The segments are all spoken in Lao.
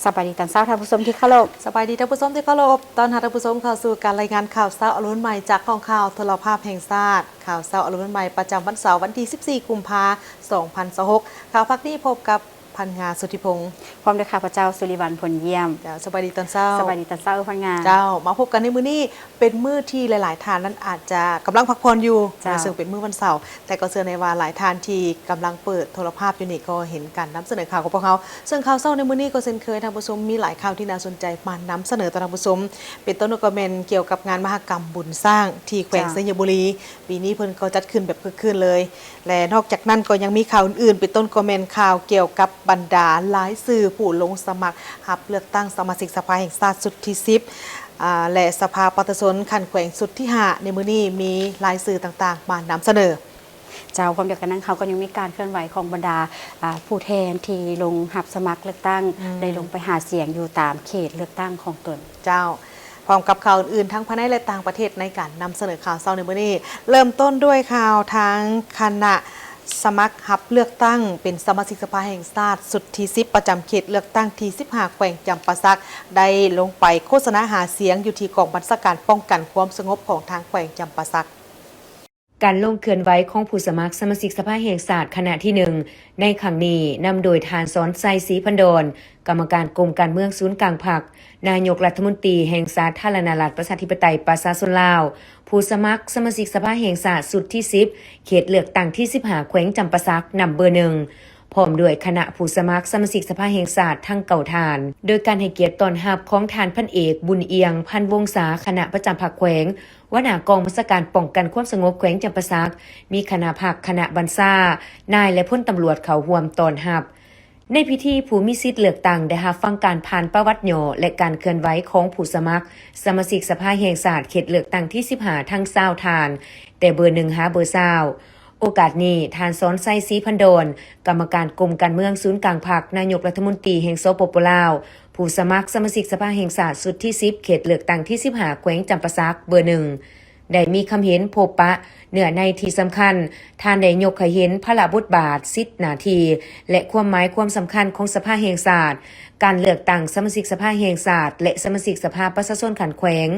ສະບາຍດີຕອນເຊົ້າທ່ານຜູ້ຊົມທີ່ເຄົາລົບ. ສະບາຍດີທ່ານຜູ້ຊົມທີ່ເຄົາລົບ. ຕ້ອນຮັບທ່ານຜູ້ຊົມເຂົ້າສູ່ການລາຍງານຂ່າວເຊົ້າອາລົມໃໝ່ຈາກຫ້ອງຂ່າວໂທລະພາບແຫ່ງຊາດ. ຂ່າວເຊົ້າອາລົມໃໝ່ປະຈຳວັນເສົາ ວັນທີສິບສີ່ ກຸມພາ ສອງພັນຊາວຫົກ. ຂ່າວພາກນີ້ພົບກັບພັນງາ ສຸດທິພົງ ພ້ອມດ້ວຍຂ້າພະເຈົ້າ ສຸລິວັນ ພົນຢ້ຽມ. ເຈົ້າ ສະບາຍດີຕອນເຊົ້າ. ສະບາຍດີຕອນເຊົ້າ ພັນງາ. ເຈົ້າ ມາພົບກັນໃນມື້ນີ້ ເປັນມື້ທີ່ຫຼາຍໆທ່ານນັ້ນອາດຈະກຳລັງພັກຜ່ອນຢູ່ ເຈົ້າ ເຊິ່ງເປັນມື້ວັນເສົາ, ແຕ່ກໍເຊື່ອແນ່ວ່າຫຼາຍທ່ານທີ່ກຳລັງເປີດໂທລະພາບຢູ່ນີ້ກໍເຫັນການນຳສະເໜີຂ່າວຂອງພວກເຮົາ. ເຊິ່ງຂ່າວເຊົ້າໃນມື້ນີ້ກໍເຊັ່ນເຄີຍ ທ່ານຜູ້ຊົມ ມີຫຼາຍຂ່າວທີ່ໜ້າສົນໃຈມານຳສະເໜີຕໍ່ທ່ານຜູ້ຊົມ, ເປັນຕົ້ນກໍແມ່ນກ່ຽວກັບງານມະຫະກຳບຸນຊ້າງທີ່ແຂວງ ເຈົ້າ ໄຊຍະບູລີ. ປີນີ້ເພິ່ນກໍຈັດຂຶ້ນແບບຄຶກຄື້ນເລີຍ ແລະ ນອກຈາກນັ້ນກໍຍັງມີຂ່າວອື່ນໆ ເປັນຕົ້ນກໍແມ່ນຂ່າວກ່ຽວກັບບັນດາລາຍຊື່ຜູ້ລົງສະໝັກຮັບເລືອກຕັ້ງສະມາຊິກສະພາແຫ່ງຊາດຊຸດທີສິບ ອາ ແລະ ສະພາປະຊາຊົນຂັ້ນແຂວງຊຸດທີຫ້າ ໃນມື້ນີ້ມີລາຍຊື່ຕ່າງໆມານຳສະເໜີ. ເຈົ້າ ພ້ອມດຽວກັນນັ້ນ ເຮົາກໍຍັງມີການເຄື່ອນໄຫວຂອງບັນດາ ອາ ຜູ້ແທນທີ່ລົງຮັບສະໝັກເລືອກຕັ້ງ ອືມ ໄດ້ລົງໄປຫາສຽງຢູ່ຕາມເຂດເລືອກຕັ້ງຂອງຕົນ. ເຈົ້າ ພ້ອມກັບຂ່າວອື່ນໆ ທັງພາຍໃນ ແລະ ຕ່າງປະເທດ ໃນການນຳສະເໜີຂ່າວເຊົ້າໃນມື້ນີ້. ເລີ່ມຕົ້ນດ້ວຍຂ່າວທາງຄະນະສະໝັກຮັບເລືອກຕັ້ງເປັນສະມາຊິກສະພາແຫ່ງຊາດຊຸດທີສິບ ປະຈຳເຂດເລືອກຕັ້ງທີສິບຫ້າ ແຂວງຈຳປາສັກ ໄດ້ລົງໄປໂຄສະນາຫາສຽງຢູ່ທີ່ກອງບັນຊາການປ້ອງກັນຄວາມສະຫງົບຂອງທາງແຂວງຈຳປາສັກ. ການລົງເຄື່ອນໄຫວຂອງຜູ້ສະໝັກສະມາຊິກສະພາແຫ່ງຊາດຄະນະທີໜຶ່ງ ໃນຄັ້ງນີ້ ນຳໂດຍທ່ານ ສອນໄຊ ສີພັນດອນ ກຳມະການກົມການເມືອງສູນກາງພັກ, ນາຍົກລັດຖະມົນຕີແຫ່ງສາທາລະນະລັດປະຊາທິປະໄຕປະຊາຊົນລາວ, ຜູ້ສະໝັກສະມາຊິກສະພາແຫ່ງຊາດຊຸດທີສິບ ເຂດເລືອກຕັ້ງທີສິບຫ້າ ແຂວງຈຳປາສັກ ນຳເບີໜຶ່ງ ພ້ອມດ້ວຍຄະນະຜູ້ສະໝັກສະມາຊິກສະພາແຫ່ງຊາດທັງເກົ້າທ່ານ, ໂດຍການໃຫ້ກຽດຕ້ອນຮັບຂອງທ່ານພັນເອກ ບຸນອຽງ ພັນວົງສາ ຄະນະປະຈຳພັກແຂວງ, ຫົວໜ້າກອງບັນຊາການປ້ອງກັນຄວາມສະຫງົບແຂວງຈຳປາສັກ, ມີຄະນະພັກ, ຄະນະບັນຊາ, ນາຍ ແລະ ພົນຕຳຫຼວດເຂົ້າຮ່ວມຕ້ອນຮັບ. ໃນພິທີ, ຜູ້ມີສິດເລືອກຕັ້ງໄດ້ຮັບຟັງການຜ່ານປະຫວັດຫຍໍ້ ແລະ ການເຄື່ອນໄຫວຂອງຜູ້ສະໝັກສະມາຊິກສະພາແຫ່ງຊາດເຂດເລືອກຕັ້ງທີສິບຫ້າ ທັງຊາວທ່ານ, ແຕ່ເບີໜຶ່ງຫາເບີຊາວ. ໂອກາດນີ້, ທ່ານ ສອນໄຊ ສີພັນດອນ ກຳມະການກົມການເມືອງສູນກາງພັກ, ນາຍົກລັດຖະມົນຕີແຫ່ງ ສປປ ລາວ, ຜູ້ສະໝັກສະມາຊິກສະພາແຫ່ງຊາດຊຸດທີສິບ ເຂດເລືອກຕັ້ງທີສິບຫ້າ ແຂວງຈຳປາສັກ ເບີໜຶ່ງ ໄດ້ມີຄຳເຫັນພົບປະເນື້ອໃນທີ່ສຳຄັນ. ທ່ານໄດ້ຍົກໃຫ້ເຫັນພາລະບົດບາດ, ສິດ, ໜ້າທີ່ ແລະ ຄວາມໝາຍຄວາມສຳຄັນຂອງສະພາແຫ່ງຊາດ, ການເລືອກຕັ້ງສະມາຊິກສະພາແຫ່ງຊາດ ແລະ ສະມາຊິກສະພາປະຊາຊົນຂັ້ນແຂວງ,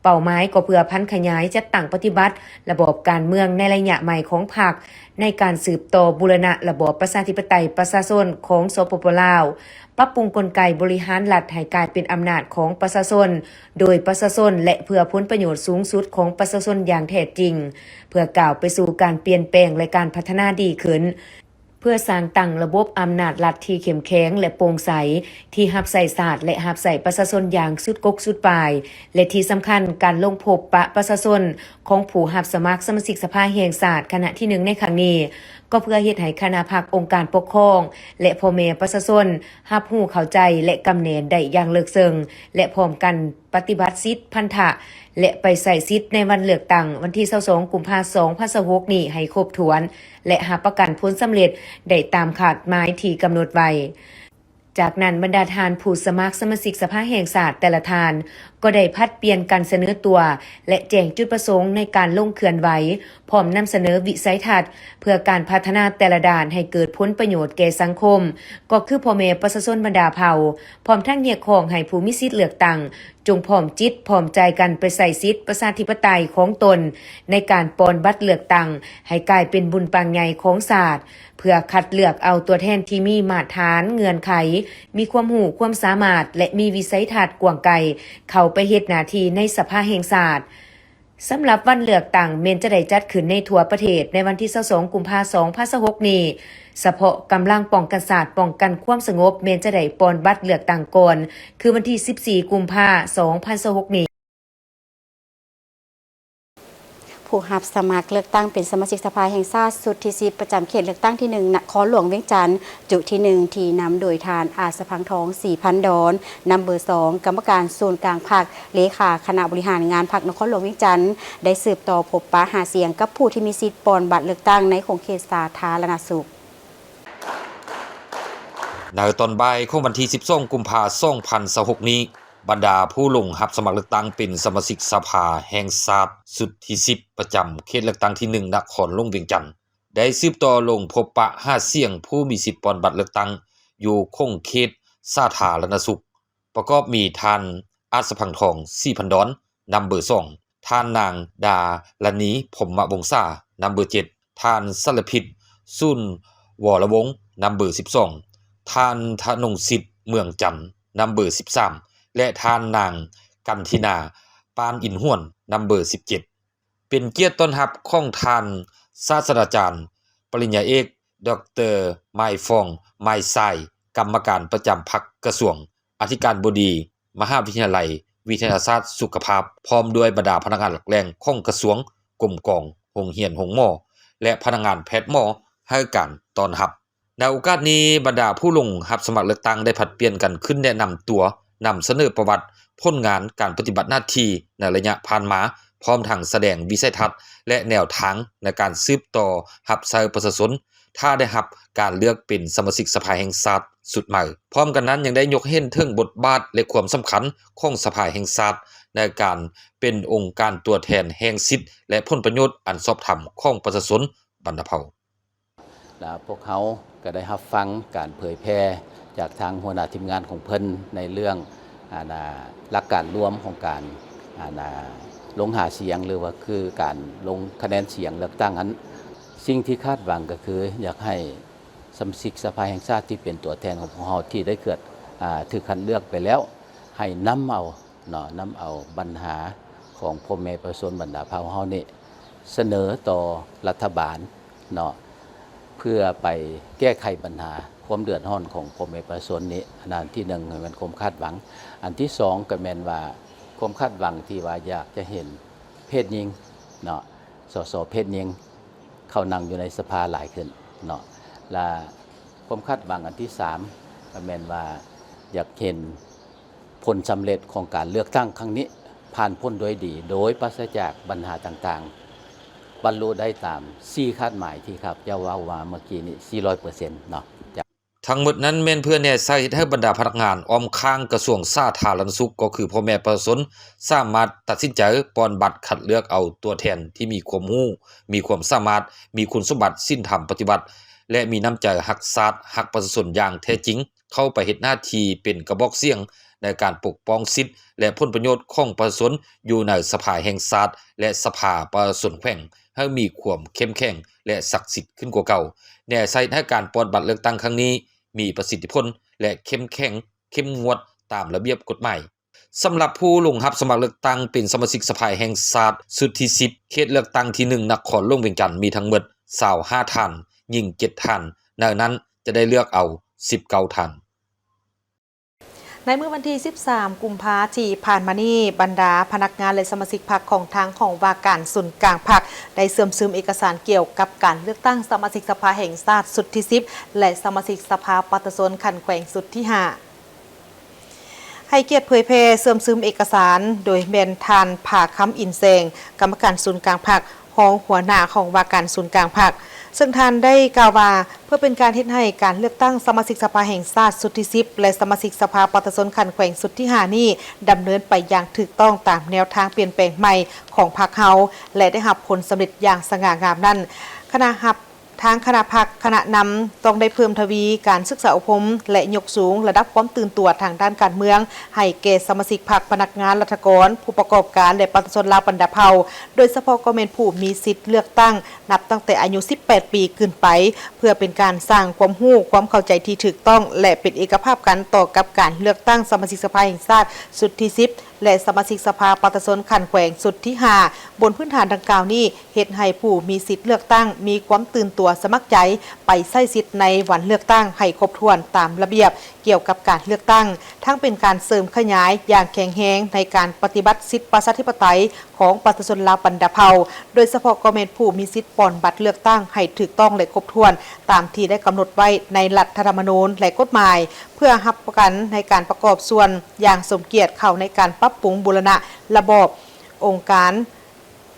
ເປົ້າໝາຍກໍເພື່ອຜັນຂະຫຍາຍຈັດຕັ້ງປະຕິບັດລະບອບການເມືອງໃນໄລຍະໃໝ່ຂອງພັກ, ໃນການສືບຕໍ່ບູລະນະລະບອບປະຊາທິປະໄຕປະຊາຊົນຂອງ ສປປ ລາວ, ປັບປຸງກົນໄກບໍລິຫານລັດໃຫ້ກາຍເປັນອຳນາດຂອງປະຊາຊົນ, ໂດຍປະຊາຊົນ ແລະ ເພື່ອຜົນປະໂຫຍດສູງສຸດຂອງປະຊາຊົນຢ່າງແທ້ຈິງ, ເພື່ອກ້າວໄປສູ່ການປ່ຽນແປງ ແລະ ການພັດທະນາດີຂຶ້ນ. ເພື່ອສ້າງຕັ້ງລະບົບອຳນາດລັດທີ່ເຂັ້ມແຂງ ແລະ ໂປ່ງໃສ, ທີ່ຮັບໃຊ້ຊາດ ແລະ ຮັບໃຊ້ປະຊາຊົນຢ່າງສຸດກົກສຸດປາຍ ແລະ ທີ່ສຳຄັນ, ການລົງພົບປະປະຊາຊົນຂອງຜູ້ຮັບສະໝັກສະມາຊິກສະພາແຫ່ງຊາດຄະນະທີໜຶ່ງໃນຄັ້ງນີ້ ກໍເພື່ອເຮັດໃຫ້ຄະນະພັກ, ອົງການປົກຄອງ ແລະ ພໍ່ແມ່ປະຊາຊົນຮັບຮູ້ເຂົ້າໃຈ ແລະ ກຳແໜ້ນໄດ້ຢ່າງເລິກເຊິ່ງ ແລະ ພ້ອມກັນ ປະຕິບັດສິດພັນທະ ແລະ ໄປໃຊ້ສິດໃນວັນເລືອກຕັ້ງ ວັນທີຊາວສອງ ກຸມພາ ສອງພັນຊາວຫົກນີ້ໃຫ້ຄົບຖ້ວນ ແລະ ຮັບປະກັນຜົນສຳເລັດໄດ້ຕາມຄາດໝາຍທີ່ກຳນົດໄວ້. ຈາກນັ້ນ, ບັນດາທ່ານຜູ້ສະໝັກສະມາຊິກສະພາແຫ່ງຊາດແຕ່ລະທ່ານ ກໍໄດ້ຜັດປ່ຽນກັນສະເໜີຕົວ ແລະ ແຈ້ງຈຸດປະສົງໃນການລົງເຄື່ອນໄຫວ, ພ້ອມນຳສະເໜີວິໄສທັດເພື່ອການພັດທະນາແຕ່ລະດ້ານໃຫ້ເກີດຜົນປະໂຫຍດແກ່ສັງຄົມ, ກໍຄືພໍ່ແມ່ປະຊາຊົນບັນດາເຜົ່າ, ພ້ອມທັງຮຽກຮ້ອງໃຫ້ຜູ້ມີສິດເລືອກຕັ້ງ ຈົ່ງພ້ອມຈິດພ້ອມໃຈກັນໄປໃຊ້ສິດປະຊາທິປະໄຕຂອງຕົນ ໃນການປ່ອນບັດເລືອກຕັ້ງໃຫ້ກາຍເປັນບຸນປາງໃຫຍ່ຂອງຊາດ, ເພື່ອຄັດເລືອກເອົາຕົວແທນທີ່ມີມາດຖານ, ເງື່ອນໄຂ, ມີຄວາມຮູ້ຄວາມສາມາດ ແລະ ມີວິໄສທັດກວ້າງໄກ ເຂົ້າໄປເຮັດໜ້າທີ່ໃນສະພາແຫ່ງຊາດ. ສຳລັບວັນເລືອກຕັ້ງແມ່ນຈະໄດ້ຈັດຂຶ້ນໃນທົ່ວປະເທດໃນວັນທີຊາວສອງ ກຸມພາ ສອງພັນຊາວຫົກນີ້. ສະເພາະກຳລັງປ້ອງກັນຊາດ, ປ້ອງກັນຄວາມສະຫງົບ ແມ່ນຈະໄດ້ປ່ອນບັດເລືອກຕັ້ງກ່ອນ ຄືວັນທີສິບສີ່ ກຸມພາ ສອງພັນຊາວຫົກນີ້. ຜູ້ຮັບສະໝັກເລືອກຕັ້ງເປັນສະມາຊິກສະພາແຫ່ງຊາດຊຸດທີສິບ ປະຈຳເຂດເລືອກຕັ້ງທີໜຶ່ງ ນະຄອນຫຼວງວຽງຈັນ ຈຸທີໜຶ່ງ ທີ່ນຳໂດຍທ່ານ ອາດສະພັງທອງ ສີພັນດອນ ນຳເບີສອງ ກຳມະການສູນກາງພັກ, ເລຂາຄະນະບໍລິຫານງານພັກນະຄອນຫຼວງວຽງຈັນ ໄດ້ສືບຕໍ່ພົບປະຫາສຽງກັບຜູ້ທີ່ມີສິດປ່ອນບັດເລືອກຕັ້ງໃນຂົງເຂດສາທາລະນະສຸກ. ໃນຕອນບ່າຍຂອງວັນທີສິບສອງ ກຸມພາ ສອງພັນຊາວຫົກນີ້, ບັນດາຜູ້ລົງຮັບສະໝັກເລືອກຕັ້ງເປັນສະມາຊິກສະພາແຫ່ງຊາດຊຸດທີສິບ ປະຈຳເຂດເລືອກຕັ້ງທີໜຶ່ງ ນະຄອນຫຼວງວຽງຈັນ ໄດ້ສືບຕໍ່ລົງພົບປະຫາສຽງຜູ້ມີສິດປ່ອນບັດເລືອກຕັ້ງຢູ່ຂົງເຂດສາທາລະນະສຸກ ປະກອບມີທ່ານ ອາດສະພັງທອງ ສີພັນດອນ ນຳເບີສອງ, ທ່ານນາງ ດາລະນີ ພົມມະວົງສາ ນຳເບີເຈັດ, ທ່ານ ສະລະພິດ ສູນວໍລະວົງ ນຳເບີສິບສອງ, ທ່ານ ທະນົງສິດ ເມືອງຈັນ ນຳເບີສິບສາມ ແລະ ທ່ານນາງ ກັນທິນາ ປານອິນຫວນ ນຳເບີສິບເຈັດ. ເປັນກຽດຕ້ອນຮັບຂອງທ່ານ ສາດສະດາຈານ ປະລິນຍາເອກ ດອກເຕີ ມາຍຟອງ ມາຍຊາຍ ກຳມະການປະຈຳພັກກະຊວງ ອະທິການບໍດີ ມະຫາວິທະຍາໄລວິທະຍາສາດສຸຂະພາບ ພ້ອມດ້ວຍບັນດາພະນັກງານຫຼັກແຫຼ່ງຂອງກະຊວງ, ກົມກອງ, ໂຮງຮຽນ, ໂຮງໝໍ ແລະ ພະນັກງານແພດໝໍ ໃຫ້ການຕ້ອນຮັບ. ໃນໂອກາດນີ້, ບັນດາຜູ້ລົງຮັບສະໝັກເລືອກຕັ້ງໄດ້ຜັດປ່ຽນກັນຂຶ້ນແນະນຳຕົວ, ນຳສະເໜີປະຫວັດ, ຜົນງານການປະຕິບັດໜ້າທີ່ໃນໄລຍະຜ່ານມາ, ພ້ອມທັງສະແດງວິໄສທັດ ແລະ ແນວທາງໃນການສືບຕໍ່ຮັບໃຊ້ປະຊາຊົນ ຖ້າໄດ້ຮັບການເລືອກເປັນສະມາຊິກສະພາແຫ່ງຊາດຊຸດໃໝ່. ພ້ອມກັນນັ້ນ ຍັງໄດ້ຍົກໃຫ້ເຫັນເຖິງບົດບາດ ແລະ ຄວາມສຳຄັນຂອງສະພາແຫ່ງຊາດ ໃນການເປັນອົງການຕົວແທນແຫ່ງສິດ ແລະ ຜົນປະໂຫຍດອັນຊອບທຳຂອງປະຊາຊົນບັນດາເຜົ່າ. ແລ້ວພວກເຮົາກໍໄດ້ຮັບຟັງການເຜີຍແຜ່ຈາກທາງຫົວໜ້າທີມງານຂອງເພິ່ນ ໃນເລື່ອງ ອັນນ່າ ຫຼັກການລວມຂອງການ ອັນນ່າ ລົງຫາສຽງ ຫຼືວ່າຄືການລົງຄະແນນສຽງເລືອກຕັ້ງຫັ້ນ. ສິ່ງທີ່ຄາດຫວັງກໍຄື ຢາກໃຫ້ສະມາຊິກສະພາແຫ່ງຊາດທີ່ເປັນຕົວແທນຂອງພວກເຮົາ ທີ່ໄດ້ເກີດ ອາ ຖືກຄັດເລືອກໄປແລ້ວ ໃຫ້ນຳເອົາເນາະ ນຳເອົາບັນຫາຂອງພໍ່ແມ່ປະຊາຊົນບັນດາເຜົ່າເຮົານີ້ ສະເໜີຕໍ່ລັດຖະບານເນາະ ເພື່ອໄປແກ້ໄຂບັນຫາຄວາມເດືອດຮ້ອນຂອງພໍ່ແມ່ປະຊາຊົນນີ້. ອັນນັ້ນທີໜຶ່ງ ແມ່ນຄວາມຄາດຫວັງ. ອັນທີສອງ ກໍແມ່ນວ່າຄວາມຄາດຫວັງທີ່ວ່າຢາກຈະເຫັນເພດຍິງເນາະ ສສ ເພດຍິງ ເຂົ້ານັ່ງຢູ່ໃນສະພາຫຼາຍຂຶ້ນເນາະ ແລະ ຄວາມຄາດຫວັງອັນທີສາມ ກໍແມ່ນວ່າຢາກເຫັນຜົນສຳເລັດຂອງການເລືອກຕັ້ງຄັ້ງນີ້ຜ່ານພົ້ນດ້ວຍດີ ໂດຍປາສະຈາກບັນຫາຕ່າງໆ ບັນລຸໄດ້ຕາມສີ່ຄາດໝາຍທີ່ຂ້າພະເຈົ້າເວົ້າມາເມື່ອກີ້ນີ້ ສີ່ຮ້ອຍເປີເຊັນເນາະ. ທັງໝົດນັ້ນແມ່ນເພື່ອແນໃສ່ເຮັດໃຫ້ບັນດາພະນັກງານອ້ອມຂ້າງກະຊວງສາທາລະນະສຸກ ກໍຄືພໍ່ແມ່ປະຊາຊົນ ສາມາດຕັດສິນໃຈປ່ອນບັດຄັດເລືອກເອົາຕົວແທນທີ່ມີຄວາມຮູ້, ມີຄວາມສາມາດ, ມີຄຸນສົມບັດ, ສິນທຳປະຕິວັດ ແລະ ມີນ້ຳໃຈຮັກຊາດ, ຮັກປະຊາຊົນຢ່າງແທ້ຈິງ ເຂົ້າໄປເຮັດໜ້າທີ່ເປັນກະບອກສຽງໃນການປົກປ້ອງສິດ ແລະ ຜົນປະໂຫຍດຂອງປະຊາຊົນຢູ່ໃນສະພາແຫ່ງຊາດ ແລະ ສະພາປະຊາຊົນແຂວງ ໃຫ້ມີຄວາມເຂັ້ມແຂງ ແລະ ສັກສິດຂຶ້ນກວ່າເກົ່າ, ແນໃສ່ໃຫ້ການປ່ອນບັດເລືອກຕັ້ງຄັ້ງນີ້ ມີປະສິດທິຜົນ ແລະ ເຂັ້ມແຂງ ເຂັ້ມງວດຕາມລະບຽບກົດໝາຍ. ສຳລັບຜູ້ລົງຮັບສະໝັກເລືອກຕັ້ງເປັນສະມາຊິກສະພາແຫ່ງຊາດຊຸດທີສິບ ເຂດເລືອກຕັ້ງທີໜຶ່ງ ນະຄອນຫຼວງວຽງຈັນ ມີທັງໝົດຊາວຫ້າທ່ານ, ຍິງເຈັດທ່ານ, ໃນນັ້ນຈະໄດ້ເລືອກເອົາສິບເກົ້າທ່ານ. ໃນມື້ວັນທີສິບສາມ ກຸມພາທີ່ຜ່ານມານີ້, ບັນດາພະນັກງານ ແລະ ສະມາຊິກພັກຂອງທາງຫ້ອງວ່າການສູນກາງພັກ ໄດ້ເຊື່ອມຊຶມເອກະສານກ່ຽວກັບການເລືອກຕັ້ງສະມາຊິກສະພາແຫ່ງຊາດຊຸດທີສິບ ແລະ ສະມາຊິກສະພາປະຊາຊົນຂັ້ນແຂວງຊຸດທີຫ້າ. ໃຫ້ກຽດເຜີຍແຜ່ເຊື່ອມຊຶມເອກະສານ ໂດຍແມ່ນທ່ານ ຜາຄຳ ອິນແສງ ກຳມະການສູນກາງພັກ, ຮອງຫົວໜ້າຫ້ອງວ່າການສູນກາງພັກ, ເຊິ່ງທ່ານໄດ້ກ່າວວ່າ ເພື່ອເປັນການເຮັດໃຫ້ການເລືອກຕັ້ງສະມາຊິກສະພາແຫ່ງຊາດຊຸດທີສິບ ແລະ ສະມາຊິກສະພາປະຊາຊົນຂັ້ນແຂວງຊຸດທີຫ້ານີ້ ດຳເນີນໄປຢ່າງຖືກຕ້ອງຕາມແນວທາງປ່ຽນແປງໃໝ່ຂອງພັກເຮົາ ແລະ ໄດ້ຮັບຜົນສຳເລັດຢ່າງສະຫງ່າງາມນັ້ນ, ຄະນະຮັບ ທາງຄະນະພັກ, ຄະນະນຳ ຕ້ອງໄດ້ເພີ່ມທະວີການສຶກສາອົບຮົມ ແລະ ຍົກສູງລະດັບຄວາມຕື່ນຕົວທາງດ້ານການເມືອງ ໃຫ້ແກ່ສະມາຊິກພັກ, ພະນັກງານ, ລັດຖະກອນ, ຜູ້ປະກອບການ ແລະ ປະຊາຊົນລາວບັນດາເຜົ່າ, ໂດຍສະເພາະກໍແມ່ນຜູ້ມີສິດເລືອກຕັ້ງ ນັບຕັ້ງແຕ່ອາຍຸສິບແປດປີຂຶ້ນໄປ, ເພື່ອເປັນການສ້າງຄວາມຮູ້, ຄວາມເຂົ້າໃຈທີ່ຖືກຕ້ອງ ແລະ ເປັນເອກະພາບກັນຕໍ່ກັບການເລືອກຕັ້ງສະມາຊິກສະພາແຫ່ງຊາດຊຸດທີສິບ ແລະ ສະມາຊິກສະພາປະຊາຊົນຂັ້ນແຂວງຊຸດທີຫ້າ. ບົນພື້ນຖານດັ່ງກ່າວນີ້ ເຮັດໃຫ້ຜູ້ມີສິດເລືອກຕັ້ງມີຄວາມຕື່ນຕົວສະໝັກໃຈໄປໃຊ້ສິດໃນວັນເລືອກຕັ້ງໃຫ້ຄົບຖ້ວນຕາມລະບຽບກ່ຽວກັບການເລືອກຕັ້ງ, ທັງເປັນການເສີມຂະຫຍາຍຢ່າງແຂງແຮງໃນການປະຕິບັດສິດປະຊາທິປະໄຕຂອງປະຊາຊົນລາວບັນດາເຜົ່າ, ໂດຍສະເພາະກໍແມ່ນຜູ້ມີສິດປ່ອນບັດເລືອກຕັ້ງໃຫ້ຖືກຕ້ອງ ແລະ ຄົບຖ້ວນຕາມທີ່ໄດ້ກຳນົດໄວ້ໃນລັດຖະທຳມະນູນ ແລະ ກົດໝາຍ, ເພື່ອຮັບປະກັນໃນການປະກອບສ່ວນຢ່າງສົມກຽດເຂົ້າໃນການປັບປຸງບູລະນະລະບອບອົງການ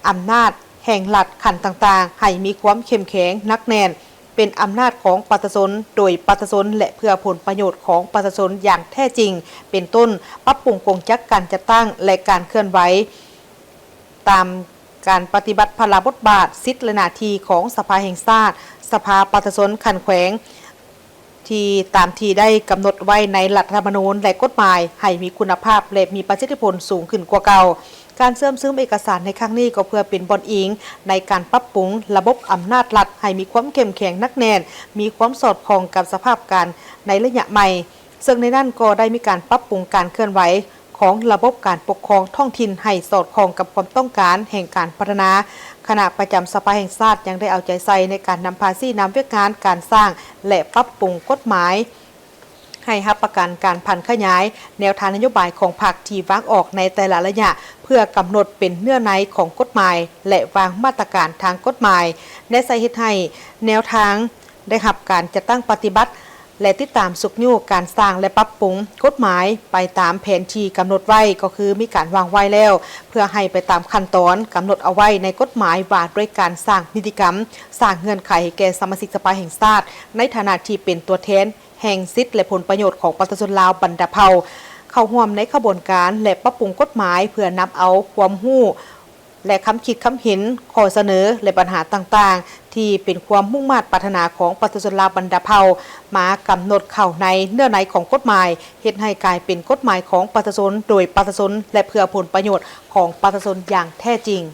ອຳນາດແຫ່ງລັດຂັ້ນຕ່າງໆ ໃຫ້ມີຄວາມເຂັ້ມແຂງໜັກແໜ້ນ, ເປັນອຳນາດຂອງປະຊາຊົນ, ໂດຍປະຊາຊົນ ແລະ ເພື່ອຜົນປະໂຫຍດຂອງປະຊາຊົນຢ່າງແທ້ຈິງ, ເປັນຕົ້ນ ປັບປຸງກົງຈັກການຈັດຕັ້ງ ແລະ ການເຄື່ອນໄຫວ ຕາມການປະຕິບັດພາລະບົດບາດ, ສິດ ແລະ ໜ້າທີ່ຂອງສະພາແຫ່ງຊາດ, ສະພາປະຊາຊົນຂັ້ນແຂວງ ທີ່ ຕາມທີ່ໄດ້ກຳນົດໄວ້ໃນລັດຖະທຳມະນູນ ແລະ ກົດໝາຍ ໃຫ້ມີຄຸນນະພາບ ແລະ ມີປະສິດທິຜົນສູງຂຶ້ນກວ່າເກົ່າ. ການເຊື່ອມຊຶມເອກະສານໃນຄັ້ງນີ້ ກໍເພື່ອເປັນບ່ອນອີງໃນການປັບປຸງລະບົບອຳນາດລັດໃຫ້ມີຄວາມເຂັ້ມແຂງໜັກແໜ້ນ, ມີຄວາມສອດຄ່ອງກັບສະພາບການໃນໄລຍະໃໝ່, ເຊິ່ງໃນນັ້ນກໍໄດ້ມີການປັບປຸງການເຄື່ອນໄຫວ ຂອງລະບົບການປົກຄອງທ້ອງຖິ່ນໃຫ້ສອດຄ່ອງກັບຄວາມຕ້ອງການແຫ່ງການພັດທະນາ. ຄະນະປະຈຳສະພາແຫ່ງຊາດຍັງໄດ້ເອົາໃຈໃສ່ໃນການນຳພາຊີ້ນຳວຽກງານການສ້າງ ແລະ ປັບປຸງກົດໝາຍ ໃຫ້ຮັບປະກັນການຜັນຂະຫຍາຍແນວທາງນະໂຍບາຍຂອງພັກທີ່ວາງອອກໃນແຕ່ລະໄລຍະ ເພື່ອກຳນົດເປັນເນື້ອໃນຂອງກົດໝາຍ ແລະ ວາງມາດຕະການທາງກົດໝາຍ ແນໃສ່ເຮັດໃຫ້ແນວທາງ ໄດ້ຮັບການຈັດຕັ້ງປະຕິບັດ ແລະ ຕິດຕາມຊຸກຍູ້ການສ້າງ ແລະ ປັບປຸງກົດໝາຍໄປຕາມແຜນທີ່ກຳນົດໄວ້ ກໍຄືມີການວາງໄວ້ແລ້ວ ເພື່ອໃຫ້ໄປຕາມຂັ້ນຕອນກຳນົດເອົາໄວ້ໃນກົດໝາຍວ່າດ້ວຍການສ້າງນິຕິກຳ, ສ້າງເງື່ອນໄຂແກ່ສະມາຊິກສະພາແຫ່ງຊາດ ໃນຖານະທີ່ເປັນຕົວແທນແຫ່ງສິດ ແລະ ຜົນປະໂຫຍດຂອງປະຊາຊົນລາວບັນດາເຜົ່າ ເຂົ້າຮ່ວມໃນຂະບວນການ ແລະ ປັບປຸງກົດໝາຍ ເພື່ອນຳເອົາຄວາມຮູ້ ແລະ ຄຳຄິດຄຳເຫັນ, ຂໍ້ສະເໜີ ແລະ ບັນຫາຕ່າງໆ ທີ່ເປັນຄວາມມຸ່ງມາດປາດຖະໜາຂອງປະຊາຊົນລາວບັນດາເຜົ່າ ມາກຳນົດເຂົ້າໃນເນື້ອໃນຂອງກົດໝາຍ, ເຮັດໃຫ້ກາຍເປັນກົດໝາຍຂອງປະຊາຊົນ ໂດຍປະຊາຊົນ ແລະ ເພື່ອຜົນປະໂຫຍດຂອງປະຊາຊົນຢ່າງແທ້ຈິງ.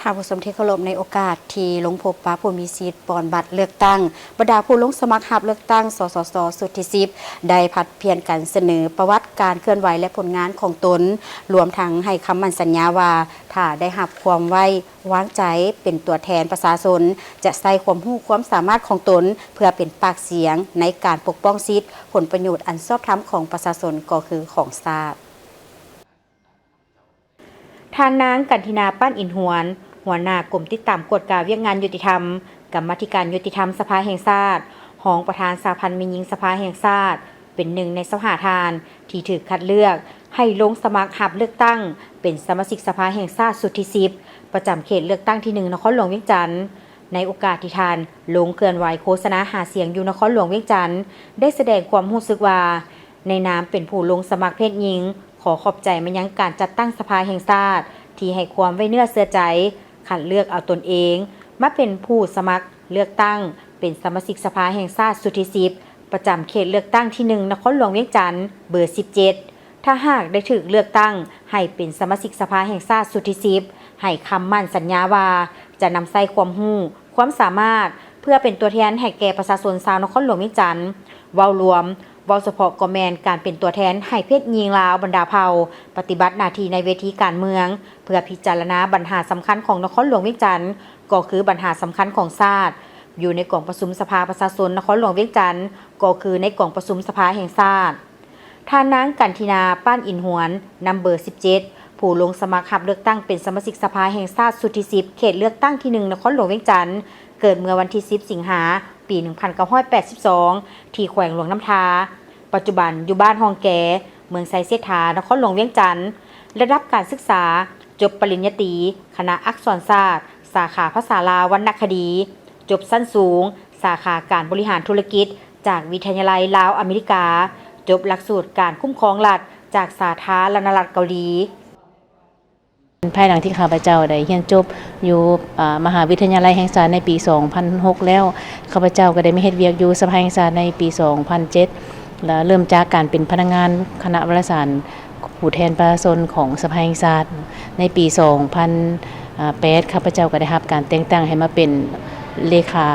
ທ່ານຜູ້ຊົມທີ່ເຄົາລົບ, ໃນໂອກາດທີ່ລົງພົບປະຜູ້ມີສິດປ່ອນບັດເລືອກຕັ້ງ, ບັນດາຜູ້ລົງສະໝັກຮັບເລືອກຕັ້ງ ສສສ ຊຸດທີສິບ ໄດ້ຜັດປ່ຽນກັນສະເໜີປະຫວັດການເຄື່ອນໄຫວ ແລະ ຜົນງານຂອງຕົນ, ລວມທັງໃຫ້ຄຳໝັ້ນສັນຍາວ່າ ຖ້າໄດ້ຮັບຄວາມໄວ້ວາງໃຈເປັນຕົວແທນປະຊາຊົນ, ຈະໃຊ້ຄວາມຮູ້ຄວາມສາມາດຂອງຕົນ ເພື່ອເປັນປາກສຽງໃນການປົກປ້ອງສິດຜົນປະໂຫຍດອັນຊອບທຳຂອງປະຊາຊົນ ກໍຄືຂອງຊາດ. ທ່ານນາງ ກັນທິນາ ປານອິນຫວນ, ຫົວໜ້າກົມຕິດຕາມກວດກາວຽກງານຍຸຕິທຳ, ກຳມາທິການຍຸຕິທຳສະພາແຫ່ງຊາດ, ຮອງປະທານສະຫະພັນແມ່ຍິງສະພາແຫ່ງຊາດ, ເປັນໜຶ່ງໃນຊາວຫ້າທ່ານທີ່ຖືກຄັດເລືອກໃຫ້ລົງສະໝັກຮັບເລືອກຕັ້ງເປັນສະມາຊິກສະພາແຫ່ງຊາດຊຸດທີສິບ ປະຈຳເຂດເລືອກຕັ້ງທີໜຶ່ງ ນະຄອນຫຼວງວຽງຈັນ. ໃນໂອກາດທີ່ທ່ານລົງເຄື່ອນໄຫວໂຄສະນາຫາສຽງຢູ່ນະຄອນຫຼວງວຽງຈັນ ໄດ້ສະແດງຄວາມຮູ້ສຶກວ່າ ໃນນາມເປັນຜູ້ລົງສະໝັກເພດຍິງ, ຂໍຂອບໃຈມາຍັງການຈັດຕັ້ງສະພາແຫ່ງຊາດ ທີ່ໃຫ້ຄວາມໄວ້ເນື້ອເຊື່ອໃຈ ຄັດເລືອກເອົາຕົນເອງມາເປັນຜູ້ສະໝັກເລືອກຕັ້ງເປັນສະມາຊິກສະພາແຫ່ງຊາດຊຸດທີສິບ ປະຈຳເຂດເລືອກຕັ້ງທີໜຶ່ງ ນະຄອນຫຼວງວຽງຈັນ ເບີສິບເຈັດ. ຖ້າຫາກໄດ້ຖືກເລືອກຕັ້ງໃຫ້ເປັນສະມາຊິກສະພາແຫ່ງຊາດຊຸດທີສິບ ໃຫ້ຄຳໝັ້ນສັນຍາວ່າ ຈະນຳໃຊ້ຄວາມຮູ້ ຄວາມສາມາດ ເພື່ອເປັນຕົວແທນໃຫ້ແກ່ປະຊາຊົນຊາວນະຄອນຫຼວງວຽງຈັນ. ເວົ້າລວມ, ເວົ້າສະເພາະກໍແມ່ນການເປັນຕົວແທນໃຫ້ເພດຍິງລາວບັນດາເຜົ່າ ປະຕິບັດໜ້າທີ່ໃນເວທີການເມືອງ ເພື່ອພິຈາລະນາບັນຫາສຳຄັນຂອງນະຄອນຫຼວງວຽງຈັນ ກໍຄືບັນຫາສຳຄັນຂອງຊາດ, ຢູ່ໃນກອງປະຊຸມສະພາປະຊາຊົນນະຄອນຫຼວງວຽງຈັນ ກໍຄືໃນກອງປະຊຸມສະພາແຫ່ງຊາດ. ທ່ານນາງ ກັນທິນາ ປານອິນຫວນ, ນຳເບີສິບເຈັດ, ຜູ້ລົງສະໝັກຮັບເລືອກຕັ້ງເປັນສະມາຊິກສະພາແຫ່ງຊາດຊຸດທີສິບ ເຂດເລືອກຕັ້ງທີໜຶ່ງ ນະຄອນຫຼວງວຽງຈັນ, ເກີດເມື່ອວັນທີສິບ ສິງຫາ ປີໜຶ່ງພັນເກົ້າຮ້ອຍແປດສິບສອງ ທີ່ແຂວງຫຼວງນ້ຳທາ, ປັດຈຸບັນຢູ່ບ້ານຮ່ອງແກ, ເມືອງໄຊເສດຖາ, ນະຄອນຫຼວງວຽງຈັນ. ລະດັບການສຶກສາ ຈົບປະລິນຍາຕີ ຄະນະອັກສອນສາດ, ສາຂາພາສາລາວວັນນະຄະດີ, ຈົບຊັ້ນສູງ ສາຂາການບໍລິຫານທຸລະກິດ ຈາກວິທະຍາໄລລາວອາເມລິກາ, ຈົບຫຼັກສູດການຄຸ້ມຄອງລັດ ຈາກສາທາລະນະລັດເກົາຫຼີ. ພາຍຫຼັງທີ່ຂ້າພະເຈົ້າໄດ້ຮຽນຈົບຢູ່ ອາ ມະຫາວິທະຍາໄລແຫ່ງຊາດໃນປີສອງພັນຫົກແລ້ວ, ຂ້າພະເຈົ້າກໍໄດ້ມາເຮັດວຽກຢູ່ສະພາແຫ່ງຊາດໃນປີສອງພັນເຈັດ ແລະ ເລີ່ມຈາກການເປັນພະນັກງານຄະນະວາລະສານ ຜູ້ແທນປະຊາຊົນຂອງສະພາແຫ່ງຊາດ. ໃນປີສອງພັນແປດ ຂ້າພະເຈົ້າກໍໄດ້ຮັບການແຕ່ງຕັ້ງໃຫ້ມາເປັນເລຂາ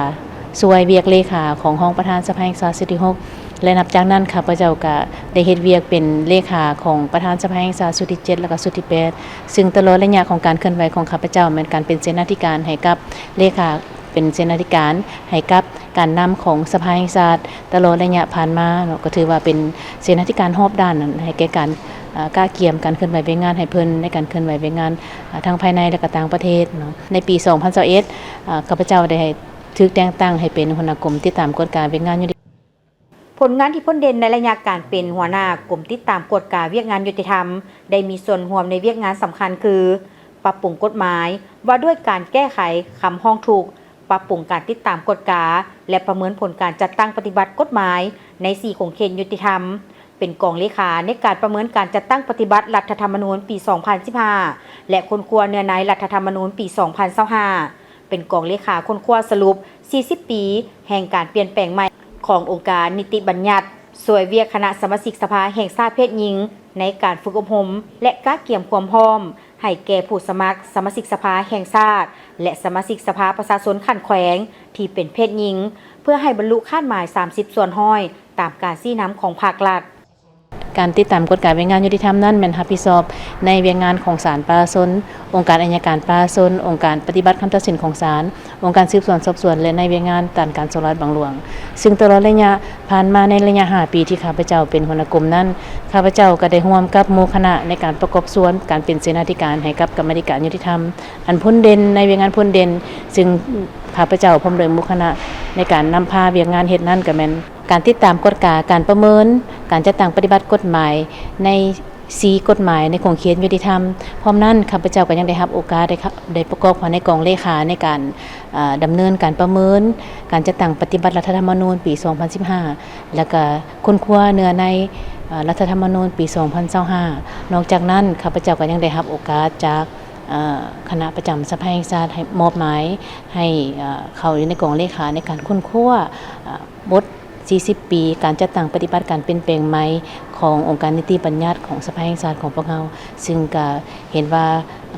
ຊ່ວຍວຽກເລຂາຂອງຮອງປະທານສະພາແຫ່ງຊາດຊຸດທີຫົກ ແລະ ນັບຈາກນັ້ນ ຂ້າພະເຈົ້າກໍໄດ້ເຮັດວຽກເປັນເລຂາຂອງປະທານສະພາແຫ່ງຊາດຊຸດທີເຈັດ ແລະ ກໍຊຸດທີແປດ ຊຶ່ງຕະຫຼອດໄລຍະຂອງການເຄື່ອນໄຫວຂອງຂ້າພະເຈົ້າ ແມ່ນການເປັນເສນາທິການໃຫ້ກັບເລຂາ ເປັນເສນາທິການໃຫ້ກັບການນຳຂອງສະພາແຫ່ງຊາດຕະຫຼອດໄລຍະຜ່ານມາເນາະ, ກໍຖືວ່າເປັນເສນາທິການຮອບດ້ານໃຫ້ແກ່ການ ອາ ກະກຽມການເຄື່ອນໄຫວວຽກງານໃຫ້ເພິ່ນ ໃນການເຄື່ອນໄຫວວຽກງານ ອາ ທັງພາຍໃນ ແລະ ກໍຕ່າງປະເທດເນາະ. ໃນປີສອງພັນຊາວເອັດ ອາ ຂ້າພະເຈົ້າໄດ້ຖືກແຕ່ງຕັ້ງໃຫ້ເປັນຫົວໜ້າກົມຕິດຕາມກວດກາວຽກງານຢູ່ ຜົນງານທີ່ພົ້ນເດັ່ນໃນໄລຍະການເປັນຫົວໜ້າກົມຕິດຕາມກວດກາວຽກງານຍຸຕິທຳ ໄດ້ມີສ່ວນຮ່ວມໃນວຽກງານສຳຄັນຄື ປັບປຸງກົດໝາຍວ່າດ້ວຍການແກ້ໄຂຄຳຮ້ອງທຸກ, ປັບປຸງການຕິດຕາມກວດກາ ແລະ ປະເມີນຜົນການຈັດຕັ້ງປະຕິບັດກົດໝາຍໃນສີ່ຂົງເຂດຍຸຕິທຳ, ເປັນກອງເລຂາໃນການປະເມີນການຈັດຕັ້ງປະຕິບັດລັດຖະທຳມະນູນປີສອງພັນສິບຫ້າ ແລະ ຄົ້ນຄວ້າເນື້ອໃນລັດຖະທຳມະນູນປີສອງພັນຊາວຫ້າ. ເປັນກອງເລຂາຄົ້ນຄວ້າສະຫຼຸບສີ່ສິບປີແຫ່ງການປ່ຽນແປງໃໝ່ຂອງອົງການນິຕິບັນຍັດ, ຊ່ວຍວຽກຄະນະສະມາຊິກສະພາແຫ່ງຊາດເພດຍິງໃນການຝຶກອົບຮົມ ແລະ ກະກຽມຄວາມພ້ອມໃຫ້ແກ່ຜູ້ສະໝັກສະມາຊິກສະພາແຫ່ງຊາດ ແລະ ສະມາຊິກສະພາປະຊາຊົນຂັ້ນແຂວງທີ່ເປັນເພດຍິງ ເພື່ອໃຫ້ບັນລຸຄາດໝາຍສາມສິບສ່ວນຮ້ອຍ ຕາມການຊີ້ນຳຂອງພາກລັດ. ການຕິດຕາມກວດກາວຽກງານຍຸຕິທຳນັ້ນແມ່ນຮັບຜິດຊອບໃນວຽກງານຂອງສານປະຊາຊົນ, ອົງການໄອຍະການປະຊາຊົນ, ອົງການປະຕິບັດຄຳຕັດສິນຂອງສານ, ອົງການສືບສວນສອບສວນ ແລະ ໃນວຽກງານດ້ານການສໍ້ລາດບັງຫຼວງ. ຊຶ່ງຕະຫຼອດໄລຍະຜ່ານມາໃນໄລຍະຫ້າປີທີ່ຂ້າພະເຈົ້າເປັນຫົວໜ້າກົມນັ້ນ, ຂ້າພະເຈົ້າກໍໄດ້ຮ່ວມກັບໝູ່ຄະນະໃນການປະກອບສ່ວນການເປັນເສນາທິການໃຫ້ກັບກຳມາທິການຍຸຕິທຳ ອັນພົ້ນເດັ່ນ ໃນວຽກງານພົ້ນເດັ່ນ ຊຶ່ງຂ້າພະເຈົ້າພ້ອມດ້ວຍໝູ່ຄະນະໃນການນຳພາວຽກງານເຮັດນັ້ນກໍແມ່ນ ການຕິດຕາມກວດກາການປະເມີນການຈັດຕັ້ງປະຕິບັດກົດໝາຍໃນສີ່ກົດໝາຍໃນຂົງເຂດຍຸຕິທຳ. ພ້ອມນັ້ນ ຂ້າພະເຈົ້າກໍຍັງໄດ້ຮັບໂອກາດໄດ້ ໄດ້ປະກອບເຂົ້າໃນກອງເລຂາໃນການ ເອີ່ ດຳເນີນການປະເມີນການຈັດຕັ້ງປະຕິບັດລັດຖະທຳມະນູນປີສອງພັນສິບຫ້າ ແລ້ວກະຄົ້ນຄວ້າເນື້ອໃນ ເອີ່ ລັດຖະທຳມະນູນປີສອງພັນຊາວຫ້າ. ນອກຈາກນັ້ນ ຂ້າພະເຈົ້າກໍຍັງໄດ້ຮັບໂອກາດຈາກ ເອີ່ ຄະນະປະຈຳສະພາແຫ່ງຊາດໃຫ້ ມອບໝາຍໃຫ້ ເອີ່ ເຂົ້າຢູ່ໃນກອງເລຂາໃນການຄົ້ນຄວ້າ ເອີ່ ບົດສີ່ສິບປີການຈັດຕັ້ງປະຕິບັດການປ່ຽນແປງໃໝ່ຂອງອົງການນິຕິບັນຍັດຂອງສະພາແຫ່ງຊາດຂອງພວກເຮົາ, ຊຶ່ງກະເຫັນວ່າ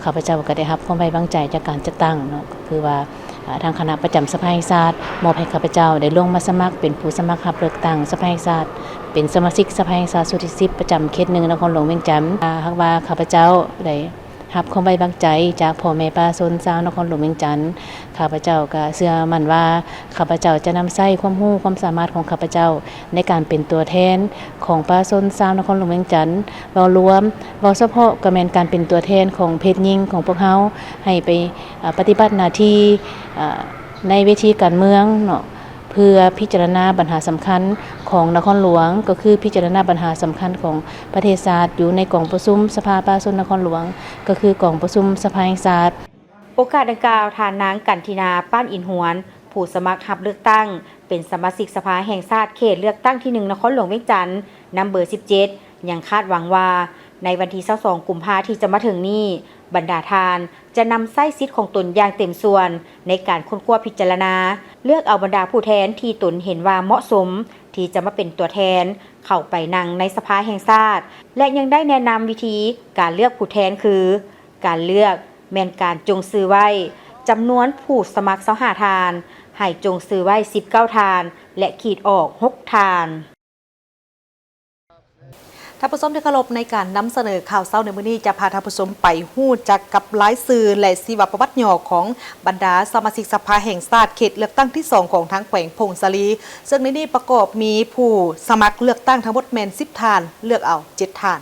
ຂ້າພະເຈົ້າກໍໄດ້ຮັບຄວາມໄວ້ວາງໃຈຈາກການຈັດຕັ້ງເນາະ, ກໍຄືວ່າ ເອີ່ ທາງຄະນະປະຈຳສະພາແຫ່ງຊາດມອບໃຫ້ຂ້າພະເຈົ້າໄດ້ລົງມາສະໝັກເປັນຜູ້ສະໝັກຮັບເລືອກຕັ້ງສະພາແຫ່ງຊາດ ເປັນສະມາຊິກສະພາແຫ່ງຊາດຊຸດທີສິບ ປະຈຳເຂດໜຶ່ງນະຄອນຫຼວງວຽງຈັນ. ຖ້າຫາກວ່າຂ້າພະເຈົ້າໄດ້ ຮັບຄວາມໄວ້ວາງໃຈຈາກພໍ່ແມ່ປະຊາຊົນຊາວນະຄອນຫຼວງວຽງຈັນ, ຂ້າພະເຈົ້າກໍເຊື່ອໝັ້ນວ່າ ຂ້າພະເຈົ້າຈະນຳໃຊ້ຄວາມຮູ້ຄວາມສາມາດຂອງຂ້າພະເຈົ້າ ໃນການເປັນຕົວແທນຂອງປະຊາຊົນຊາວນະຄອນຫຼວງວຽງຈັນ ເວົ້າລວມ, ເວົ້າສະເພາະກໍແມ່ນການເປັນຕົວແທນຂອງເພດຍິງຂອງພວກເຮົາ ໃຫ້ໄປ ເອີ່ ປະຕິບັດໜ້າທີ່ ເອີ່ ໃນເວທີການເມືອງເນາະ. ເພື່ອພິຈາລະນາບັນຫາສຳຄັນຂອງນະຄອນຫຼວງ, ກໍຄືພິຈາລະນາບັນຫາສຳຄັນຂອງປະເທດຊາດ ຢູ່ໃນກອງປະຊຸມສະພາປະຊາຊົນນະຄອນຫຼວງ, ກໍຄືກອງປະຊຸມສະພາແຫ່ງຊາດ. ໂອກາດດັ່ງກ່າວ, ທ່ານນາງ ກັນທິນາ ປານອິນຫວນ, ຜູ້ສະໝັກຮັບເລືອກຕັ້ງເປັນສະມາຊິກສະພາແຫ່ງຊາດເຂດເລືອກຕັ້ງທີໜຶ່ງ ນະຄອນຫຼວງວຽງຈັນ ນຳເບີສິບເຈັດ ຍັງຄາດຫວັງວ່າ ໃນວັນທີຊາວສອງ ກຸມພາທີ່ຈະມາເຖິງນີ້, ບັນດາທ່ານຈະນຳໃຊ້ສິດຂອງຕົນຢ່າງເຕັມສ່ວນ ໃນການຄົ້ນຄວ້າພິຈາລະນາ ເລືອກເອົາບັນດາຜູ້ແທນທີ່ຕົນເຫັນວ່າເໝາະສົມ ທີ່ຈະມາເປັນຕົວແທນເຂົ້າໄປນັ່ງໃນສະພາແຫ່ງຊາດ ແລະ ຍັງໄດ້ແນະນຳວິທີການເລືອກຜູ້ແທນຄື ການເລືອກແມ່ນການຈົ່ງຊື່ໄວ້ຈຳນວນຜູ້ສະໝັກຊາວຫ້າທ່ານ, ໃຫ້ຈົ່ງຊື່ໄວ້ສິບເກົ້າທ່ານ ແລະ ຂີດອອກຫົກທ່ານ. ທ່ານຜູ້ຊົມທີ່ເຄົາລົບ, ໃນການນຳສະເໜີຂ່າວເຊົ້າໃນມື້ນີ້ ຈະພາທ່ານຜູ້ຊົມໄປຮູ້ຈັກກັບລາຍຊື່ ແລະ ຊີວະປະຫວັດຫຍໍ້ຂອງບັນດາສະມາຊິກສະພາແຫ່ງຊາດເຂດເລືອກຕັ້ງທີສອງຂອງທາງແຂວງຜົ້ງສາລີ, ເຊິ່ງໃນນີ້ປະກອບມີຜູ້ສະໝັກເລືອກຕັ້ງທັງໝົດແມ່ນສິບທ່ານ, ເລືອກເອົາເຈັດທ່ານ.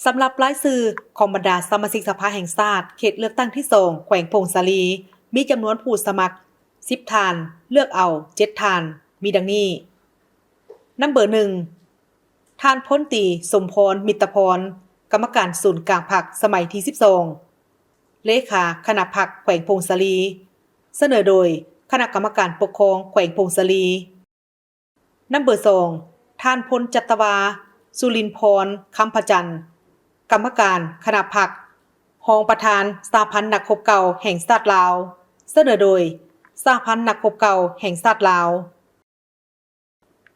ສຳລັບລາຍຊື່ຂອງບັນດາສະມາຊິກສະພາແຫ່ງຊາດເຂດເລືອກຕັ້ງທີສອງແຂວງຜົ້ງສາລີ ມີຈຳນວນຜູ້ສະໝັກສິບທ່ານ, ເລືອກເອົາເຈັດທ່ານ ມີດັ່ງນີ້. ນຳເບີໜຶ່ງ ທ່ານ ພົນຕີ ສົມພອນ ມິດຕະພອນ, ກຳມະການສູນກາງພັກສະໄໝທີສິບສອງ, ເລຂາຄະນະພັກແຂວງຜົ້ງສາລີ, ສະເໜີໂດຍຄະນະກຳມະການປົກຄອງແຂວງຜົ້ງສາລີ. ນຳເບີສອງ ທ່ານ ພົນຈັດຕະວາ ສຸລິນພອນ ຄຳພະຈັນ, ກຳມະການຄະນະພັກ, ຮອງປະທານສະຫະພັນນັກຮົບເກົ່າແຫ່ງຊາດລາວ, ສະເໜີໂດຍສະຫະພັນນັກຮົບເກົ່າແຫ່ງຊາດລາວ.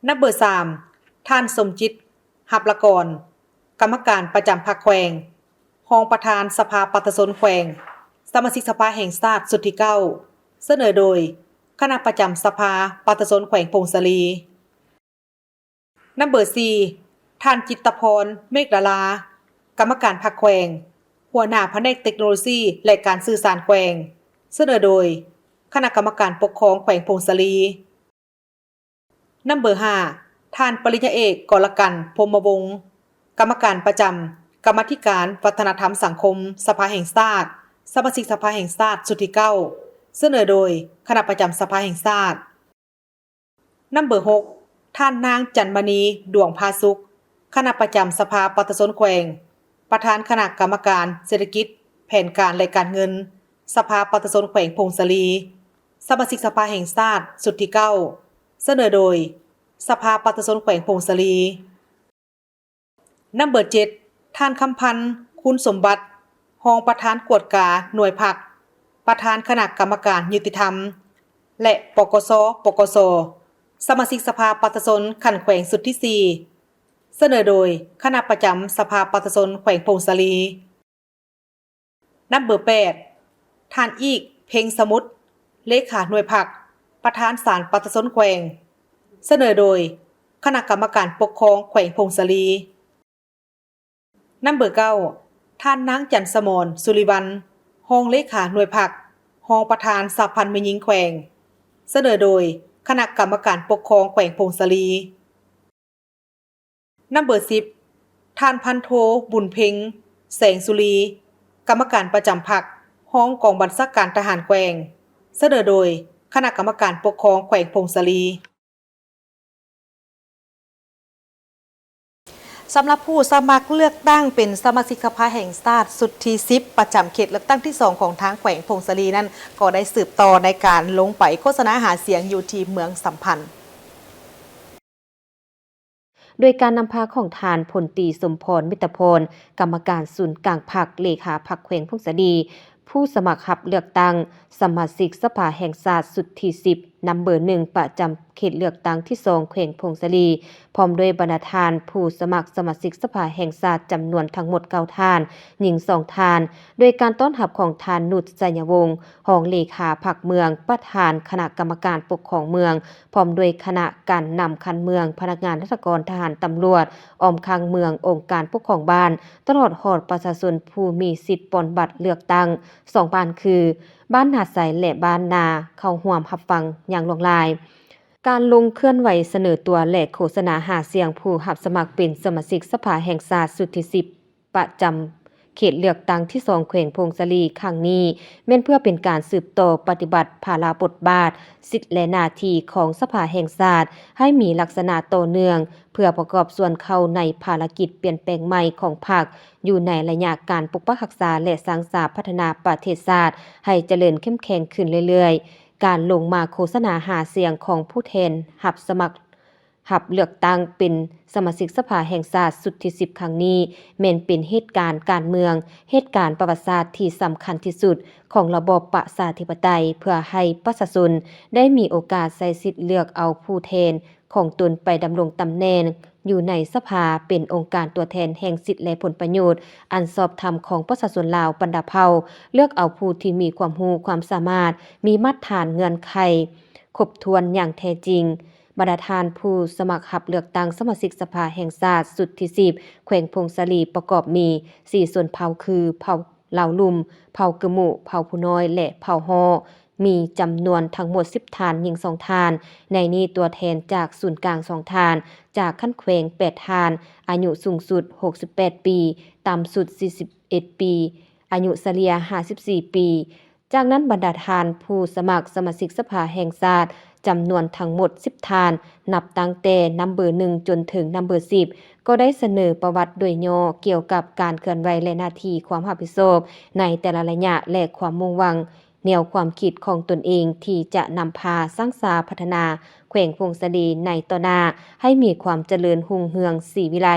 ນຳເບີສາມ ທ່ານ ສົມຈິດ ຮັບລະກອນ, ກຳມະການປະຈຳພັກແຂວງ, ຮອງປະທານສະພາປະຊາຊົນແຂວງ, ສະມາຊິກສະພາແຫ່ງຊາດຊຸດທີເກົ້າ, ສະເໜີໂດຍຄະນະປະຈຳສະພາປະຊາຊົນແຂວງຜົ້ງສາລີ. ນຳເບີສີ່ ທ່ານ ຈິດຕະພອນ ເມກດາລາ, ກຳມະການພັກແຂວງ, ຫົວໜ້າພະແນກເຕັກໂນໂລຊີ ແລະ ການສື່ສານແຂວງ, ສະເໜີໂດຍຄະນະກຳມະການປົກຄອງແຂວງຜົ້ງສາລີ. ນຳເບີຫ້າ ທ່ານ ປະລິນຍາເອກ ກໍລະກັນ ພົມມະວົງ, ກຳມະການປະຈຳກຳມາທິການວັດທະນະທຳສັງຄົມສະພາແຫ່ງຊາດ, ສະມາຊິກສະພາແຫ່ງຊາດຊຸດທີເກົ້າ, ສະເໜີໂດຍຄະນະປະຈຳສະພາແຫ່ງຊາດ. ນຳເບີຫົກ ທ່ານນາງ ຈັນມະນີ ດວງພາສຸກ, ຄະນະປະຈຳສະພາປະຊາຊົນແຂວງ, ປະທານຄະນະກຳມະການເສດຖະກິດ, ແຜນການ ແລະ ການເງິນ ສະພາປະຊາຊົນແຂວງຜົ້ງສາລີ, ສະມາຊິກສະພາແຫ່ງຊາດຊຸດທີເກົ້າ, ສະເໜີໂດຍສະພາປະຊາຊົນແຂວງຜົ້ງສາລີ. ນຳເບີເຈັດ ທ່ານ ຄຳພັນ ຄູນສົມບັດ, ຮອງປະທານກວດກາໜ່ວຍພັກ, ປະທານຄະນະກຳມະການຍຸຕິທຳ ແລະ ປກສ, ປກສ, ສະມາຊິກສະພາປະຊາຊົນຂັ້ນແຂວງຊຸດທີສີ່ ສະເໜີໂດຍຄະນະປະຈຳສະພາປະຊາຊົນແຂວງຜົ້ງສາລີ. ນຳເບີແປດ ທ່ານ ອີກ ເພັງສະໝຸດ ເລຂາໜ່ວຍພັກ ປະທານສານປະຊາຊົນແຂວງ ສະເໜີໂດຍຄະນະກຳມະການປົກຄອງແຂວງຜົ້ງສາລີ. ນຳເບີເກົ້າ ທ່ານ ນາງ ຈັນສະໝອນ ສຸລິວັນ ຮອງເລຂາໜ່ວຍພັກ ຮອງປະທານສະຫະພັນແມ່ຍິງແຂວງ ສະເໜີໂດຍຄະນະກຳມະການປົກຄອງແຂວງຜົ້ງສາລີ. ນຳເບີສິບ ທ່ານ ພັນໂທ ບຸນເພັງ ແສງສຸລີ ກຳມະການປະຈຳພັກ ຮອງກອງບັນຊາການທະຫານແຂວງ ສະເໜີໂດຍຄະນະກຳມະການປົກຄອງແຂວງຜົ້ງສາລີ. ສຳລັບຜູ້ສະໝັກເລືອກຕັ້ງເປັນສະມາຊິກສະພາແຫ່ງຊາດຊຸດທີສິບ ປະຈຳເຂດເລືອກຕັ້ງທີສອງຂອງທາງແຂວງຜົ້ງສາລີນັ້ນ ກໍໄດ້ສືບຕໍ່ໃນການລົງໄປໂຄສະນາຫາສຽງຢູ່ທີ່ເມືອງສຳພັນ. ໂດຍການນຳພາຂອງທ່ານ ພົນຕີ ສົມພອນ ມິດຕະພອນ ກຳມະການສູນກາງພັກ ເລຂາພັກແຂວງຜົ້ງສາລີ, ຜູ້ສະໝັກຮັບເລືອກຕັ້ງສະມາຊິກສະພາແຫ່ງຊາດຊຸດທີສິບ ນຳເບີໜຶ່ງ ປະຈຳເຂດເລືອກຕັ້ງທີສອງ ແຂວງຜົ້ງສາລີ, ພ້ອມດ້ວຍບັນດາທ່ານຜູ້ສະໝັກສະມາຊິກສະພາແຫ່ງຊາດ ຈຳນວນທັງໝົດເກົ້າທ່ານ, ຍິງສອງທ່ານ, ໂດຍການຕ້ອນຮັບຂອງທ່ານ ນຸດ ໄຊຍະວົງ ຮອງເລຂາພັກເມືອງ, ປະທານຄະນະກຳມະການປົກຄອງເມືອງ, ພ້ອມດ້ວຍຄະນະການນຳຂັ້ນເມືອງ, ພະນັກງານລັດຖະກອນ, ທະຫານ, ຕຳຫຼວດ, ອ້ອມຂ້າງເມືອງ, ອົງການປົກຄອງບ້ານ, ຕະຫຼອດຮອດປະຊາຊົນຜູ້ມີສິດປ່ອນບັດເລືອກຕັ້ງສອງບ້ານຄື ບ້ານນາໄຊ ແລະ ບ້ານນາ ເຂົ້າຮ່ວມຮັບຟັງຢ່າງຫຼວງຫຼາຍ. ການລົງເຄື່ອນໄຫວສະເໜີຕົວ ແລະ ໂຄສະນາຫາສຽງຜູ້ຮັບສະໝັກເປັນສະມາຊິກສະພາແຫ່ງຊາດຊຸດທີສິບ ປະຈຳເຂດເລືອກຕັ້ງທີສອງ ແຂວງຜົ້ງສາລີຄັ້ງນີ້ ແມ່ນເພື່ອເປັນການສືບຕໍ່ປະຕິບັດພາລະບົດບາດ, ສິດ ແລະ ໜ້າທີ່ຂອງສະພາແຫ່ງຊາດ ໃຫ້ມີລັກສະນະຕໍ່ເນື່ອງ ເພື່ອປະກອບສ່ວນເຂົ້າໃນພາລະກິດປ່ຽນແປງໃໝ່ຂອງພັກ ຢູ່ໃນໄລຍະການປົກປັກຮັກສາ ແລະ ສ້າງສາພັດທະນາປະເທດຊາດໃຫ້ຈະເລີນເຂັ້ມແຂງຂຶ້ນເລື້ອຍໆ. ການລົງມາໂຄສະນາຫາສຽງຂອງຜູ້ແທນຮັບສະໝັກ ຮັບເລືອກຕັ້ງເປັນສະມາຊິກສະພາແຫ່ງຊາດຊຸດທີສິບຄັ້ງນີ້ ແມ່ນເປັນເຫດການການເມືອງ, ເຫດການປະຫວັດສາດທີ່ສຳຄັນທີ່ສຸດຂອງລະບອບປະຊາທິປະໄຕ ເພື່ອໃຫ້ປະຊາຊົນໄດ້ມີໂອກາດໃຊ້ສິດເລືອກເອົາຜູ້ແທນຂອງຕົນໄປດຳລົງຕຳແໜ່ງຢູ່ໃນສະພາ ເປັນອົງການຕົວແທນແຫ່ງສິດ ແລະ ຜົນປະໂຫຍດອັນຊອບທຳຂອງປະຊາຊົນລາວບັນດາເຜົ່າ, ເລືອກເອົາຜູ້ທີ່ມີຄວາມຮູ້ຄວາມສາມາດ, ມີມາດຖານເງື່ອນໄຂຄົບຖ້ວນຢ່າງແທ້ຈິງ. ບັນດາທ່ານຜູ້ສະໝັກຮັບເລືອກຕັ້ງສະມາຊິກສະພາແຫ່ງຊາດຊຸດທີສິບ ແຂວງຜົ້ງສາລີ ປະກອບມີສີ່ຊົນເຜົ່າຄື ເຜົ່າລາວລຸ່ມ, ເຜົ່າກຶມຸ, ເຜົ່າພູນ້ອຍ ແລະ ເຜົ່າຫໍ້ ມີຈຳນວນທັງໝົດສິບທ່ານ, ຍິງສອງທ່ານ, ໃນນີ້ຕົວແທນຈາກສູນກາງສອງທ່ານ, ຈາກຂັ້ນແຂວງແປດທ່ານ, ອາຍຸສູງສຸດຫົກສິບແປດປີ, ຕ່ຳສຸດສີ່ສິບເອັດປີ, ອາຍຸສະເລ່ຍຫ້າສິບສີ່ປີ. ຈາກນັ້ນບັນດາທ່ານຜູ້ສະໝັກສະມາຊິກສະພາແຫ່ງຊາດ ຈຳນວນທັງໝົດສິບທ່ານ, ນັບຕັ້ງແຕ່ນຳເບີໜຶ່ງຈົນເຖິງນຳເບີສິບ ກໍໄດ້ສະເໜີປະຫວັດໂດຍຫຍໍ້ກ່ຽວກັບການເຄື່ອນໄຫວ ແລະ ໜ້າທີ່ຄວາມຮັບຜິດຊອບໃນແຕ່ລະໄລຍະ ແລະ ຄວາມມຸ່ງຫວັງແນວຄວາມຄິດຂອງຕົນເອງທີ່ຈະນຳພາສ້າງສາພັດທະນາແຂວງຜົ້ງສາລີໃນຕໍ່ໜ້າ ໃຫ້ມີຄວາມຈະເລີນຮຸ່ງເຮືອງສີວິໄລ.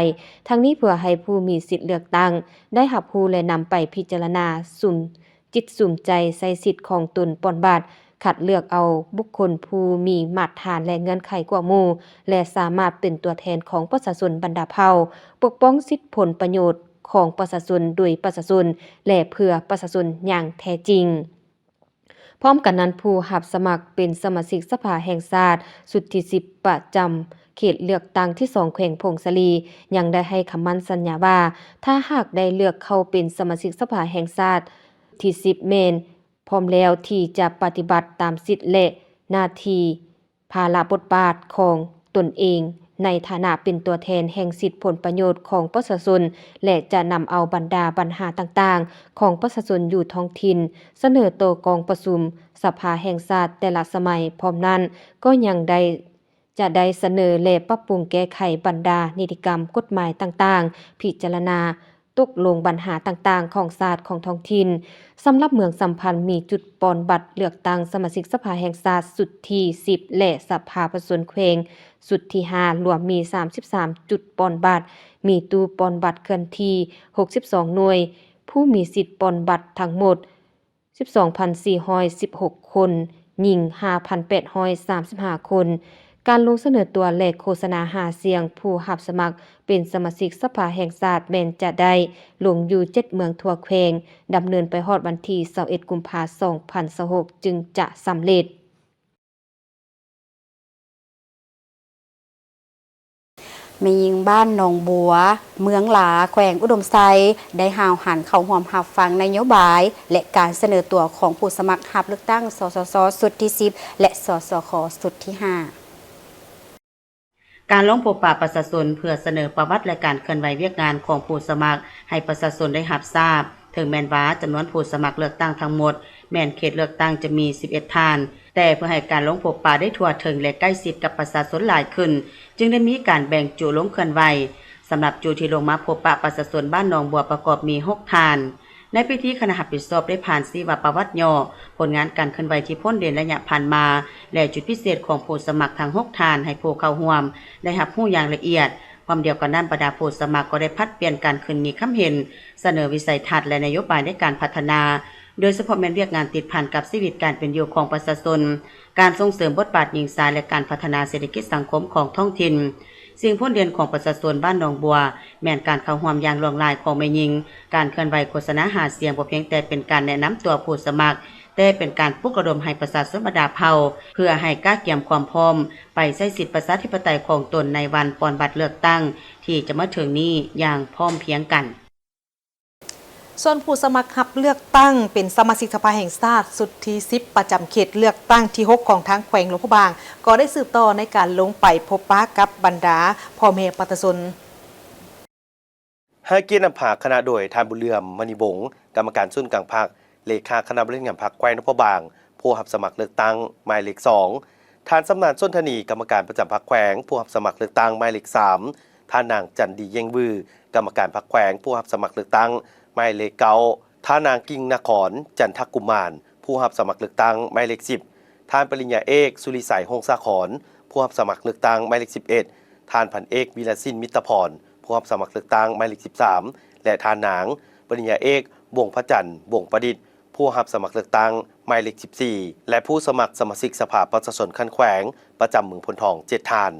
ທັງນີ້ເພື່ອໃຫ້ຜູ້ມີສິດເລືອກຕັ້ງໄດ້ຮັບຮູ້ ແລະ ນຳໄປພິຈາລະນາສຸມ ຈິດສຸມໃຈໃຊ້ສິດຂອງຕົນປ່ອນບັດ, ຄັດເລືອກເອົາບຸກຄົນຜູ້ມີມາດຖານ ແລະ ເງື່ອນໄຂກວ່າໝູ່ ແລະ ສາມາດເປັນຕົວແທນຂອງປະຊາຊົນບັນດາເຜົ່າ, ປົກປ້ອງສິດຜົນປະໂຫຍດຂອງປະຊາຊົນ ໂດຍປະຊາຊົນ ແລະ ເພື່ອປະຊາຊົນຢ່າງແທ້ຈິງ. ພ້ອມກັນນັ້ນ, ຜູ້ຮັບສະໝັກເປັນສະມາຊິກສະພາແຫ່ງຊາດຊຸດທີສິບ ປະຈຳເຂດເລືອກຕັ້ງທີສອງ ແຂວງຜົ້ງສາລີ ຍັງໄດ້ໃຫ້ຄຳໝັ້ນສັນຍາວ່າ ຖ້າຫາກໄດ້ເລືອກເຂົ້າເປັນສະມາຊິກສະພາແຫ່ງຊາດ ທີສິບ ແມ່ນພ້ອມແລ້ວທີ່ຈະປະຕິບັດຕາມສິດ ແລະ ໜ້າທີ່, ພາລະບົດບາດຂອງຕົນເອງ ໃນຖານະເປັນຕົວແທນແຫ່ງສິດຜົນປະໂຫຍດຂອງປະຊາຊົນ ແລະ ຈະນຳເອົາບັນດາບັນຫາຕ່າງໆຂອງປະຊາຊົນຢູ່ທ້ອງຖິ່ນ ສະເໜີຕໍ່ກອງປະຊຸມສະພາແຫ່ງຊາດແຕ່ລະສະໄໝ. ພ້ອມນັ້ນກໍຍັງໄດ້ ຈະໄດ້ສະເໜີ ແລະ ປັບປຸງແກ້ໄຂບັນດານິຕິກຳກົດໝາຍຕ່າງໆ, ພິຈາລະນາຕົກລົງບັນຫາຕ່າງໆຂອງຊາດຂອງທ້ອງຖິ່ນ. ສຳລັບເມືອງສຳພັນ ມີຈຸດປ່ອນບັດເລືອກຕັ້ງສະມາຊິກສະພາແຫ່ງຊາດຊຸດທີສິບ ແລະ ສະພາປະຊາຊົນແຂວງຊຸດທີຫ້າ ລວມມີສາມສິບສາມຈຸດປ່ອນບັດ, ມີຕູ້ປ່ອນບັດເຄື່ອນທີ່ຫົກສິບສອງໜ່ວຍ, ຜູ້ມີສິດປ່ອນບັດທັງໝົດ ສິບສອງພັນສີ່ຮ້ອຍສິບຫົກຄົນ, ຍິງຫ້າພັນແປດຮ້ອຍສາມສິບຫ້າຄົນ. ການລົງສະເໜີຕົວ ແລະ ໂຄສະນາຫາສຽງຜູ້ຮັບສະໝັກເປັນສະມາຊິກສະພາແຫ່ງຊາດ ແມ່ນຈະໄດ້ລົງຢູ່ເຈັດເມືອງທົ່ວແຂວງ, ດຳເນີນໄປຮອດວັນທີຊາວເອັດ ກຸມພາ ສອງພັນຊາວຫົກ ຈຶ່ງຈະສຳເລັດ. ແມ່ຍິງບ້ານໜອງບົວ, ເມືອງຫຼາ, ແຂວງອຸດົມໄຊ ໄດ້ຫ້າວຫັນເຂົ້າຮ່ວມຮັບຟັງນະໂຍບາຍ ແລະ ການສະເໜີຕົວຂອງຜູ້ສະໝັກຮັບເລືອກຕັ້ງ ສສຊ ຊຸດທີສິບ ແລະ ສສຄ ຊຸດທີຫ້າ. ການລົງພົບປະປະຊາຊົນເພື່ອສະເໜີປະຫວັດ ແລະ ການເຄື່ອນໄຫວວຽກງານຂອງຜູ້ສະໝັກໃຫ້ປະຊາຊົນໄດ້ຮັບຊາບ. ເຖິງແມ່ນວ່າຈຳນວນຜູ້ສະໝັກເລືອກຕັ້ງທັງໝົດແມ່ນເຂດເລືອກຕັ້ງຈະມີສິບເອັດທ່ານ, ແຕ່ເພື່ອໃຫ້ການລົງພົບປະໄດ້ທົ່ວເຖິງ ແລະ ໃກ້ຊິດກັບປະຊາຊົນຫຼາຍຂຶ້ນ, ຈຶ່ງໄດ້ມີການແບ່ງຈຸລົງເຄື່ອນໄຫວ. ສຳລັບຈຸທີ່ລົງມາພົບປະປະຊາຊົນບ້ານໜອງບົວປະກອບມີຫົກທ່ານ. ໃນພິທີ, ຄະນະຮັບຜິດຊອບໄດ້ຜ່ານຊີວະປະຫວັດຫຍໍ້, ຜົນງານການເຄື່ອນໄຫວທີ່ພົ້ນເດັ່ນໄລຍະຜ່ານມາ ແລະ ຈຸດພິເສດຂອງຜູ້ສະໝັກທັງຫົກທ່ານໃຫ້ຜູ້ເຂົ້າຮ່ວມໄດ້ຮັບຮູ້ຢ່າງລະອຽດ. ພ້ອມດຽວກັນນັ້ນ, ບັນດາຜູ້ສະໝັກກໍໄດ້ຜັດປ່ຽນກັນຂຶ້ນມີຄຳເຫັນ, ສະເໜີວິໄສທັດ ແລະ ນະໂຍບາຍໃນການພັດທະນາ, ໂດຍສະເພາະແມ່ນວຽກງານຕິດພັນກັບຊີວິດການເປັນຢູ່ຂອງປະຊາຊົນ, ການສົ່ງເສີມບົດບາດຍິງຊາຍ ແລະ ການພັດທະນາເສດຖະກິດສັງຄົມຂອງທ້ອງຖິ່ນ. ສິ່ງພົ້ນເດັ່ນຂອງປະຊາຊົນບ້ານໜອງບົວ ແມ່ນການເຂົ້າຮ່ວມຢ່າງຫຼວງຫຼາຍຂອງແມ່ຍິງ. ການເຄື່ອນໄຫວໂຄສະນາຫາສຽງບໍ່ພຽງແຕ່ເປັນການແນະນຳຕົວຜູ້ສະໝັກ, ແຕ່ເປັນການປຸກລະດົມໃຫ້ປະຊາຊົນບັນດາເຜົ່າ ເພື່ອໃຫ້ກະກຽມຄວາມພ້ອມໄປໃຊ້ສິດປະຊາທິປະໄຕຂອງຕົນໃນວັນປ່ອນບັດເລືອກຕັ້ງທີ່ຈະມາເຖິງນີ້ຢ່າງພ້ອມພຽງກັນ. ສ່ວນຜູ້ສະໝັກຮັບເລືອກຕັ້ງເປັນສະມາຊິກສະພາແຫ່ງຊາດຊຸດທີສິບ ປະຈຳເຂດເລືອກຕັ້ງທີຫົກ ຂອງທາງແຂວງຫຼວງພະບາງ ກໍໄດ້ສືບຕໍ່ໃນການລົງໄປພົບປະກັບບັນດາພໍ່ແມ່ປະຊາຊົນ. ໃຫ້ກຽດນຳພາຄະນະໂດຍ ທ່ານ ບຸນເຫຼືອມ ມະນີວົງ ກຳມະການສູນກາງພັກ, ເລຂາຄະນະບໍລິຫານງານພັກແຂວງຫຼວງພະບາງ ຜູ້ຮັບສະໝັກເລືອກຕັ້ງໝາຍເລກສອງ, ທ່ານ ຊຳນານ ສົນທະນີ ກຳມະການປະຈຳພັກແຂວງ ຜູ້ຮັບສະໝັກເລືອກຕັ້ງໝາຍເລກສາມ, ທ່ານ ນາງ ຈັນດີ ເຢັງວື ກຳມະການພັກແຂວງ ຜູ້ຮັບສະໝັກເລືອກຕັ້ງໝາຍເລກເກົ້າ, ທ່ານ ນາງ ກິ່ງນະຄອນ ຈັນທະກຸມານ ຜູ້ຮັບສະໝັກເລືອກຕັ້ງໝາຍເລກສິບ, ທ່ານ ປະລິນຍາເອກ ສຸລິໄສ ຫົງສາຄອນ ຜູ້ຮັບສະໝັກເລືອກຕັ້ງໝາຍເລກສິບເອັດ, ທ່ານ ພັນເອກ ວິລະສິນ ມິດຕະພອນ ຜູ້ຮັບສະໝັກເລືອກຕັ້ງໝາຍເລກສິບສາມ ແລະ ທ່ານນາງ ປະລິນຍາເອກ ວົງພະຈັນ ວົງປະດິດ ຜູ້ຮັບສະໝັກເລືອກຕັ້ງໝາຍເລກສິບສີ່ ແລະ ຜູ້ສະໝັກສະມາຊິກສະພາປະຊາຊົນຂັ້ນແຂວງປະຈຳເມືອງໂພນທອງ ເຈັດທ່ານ.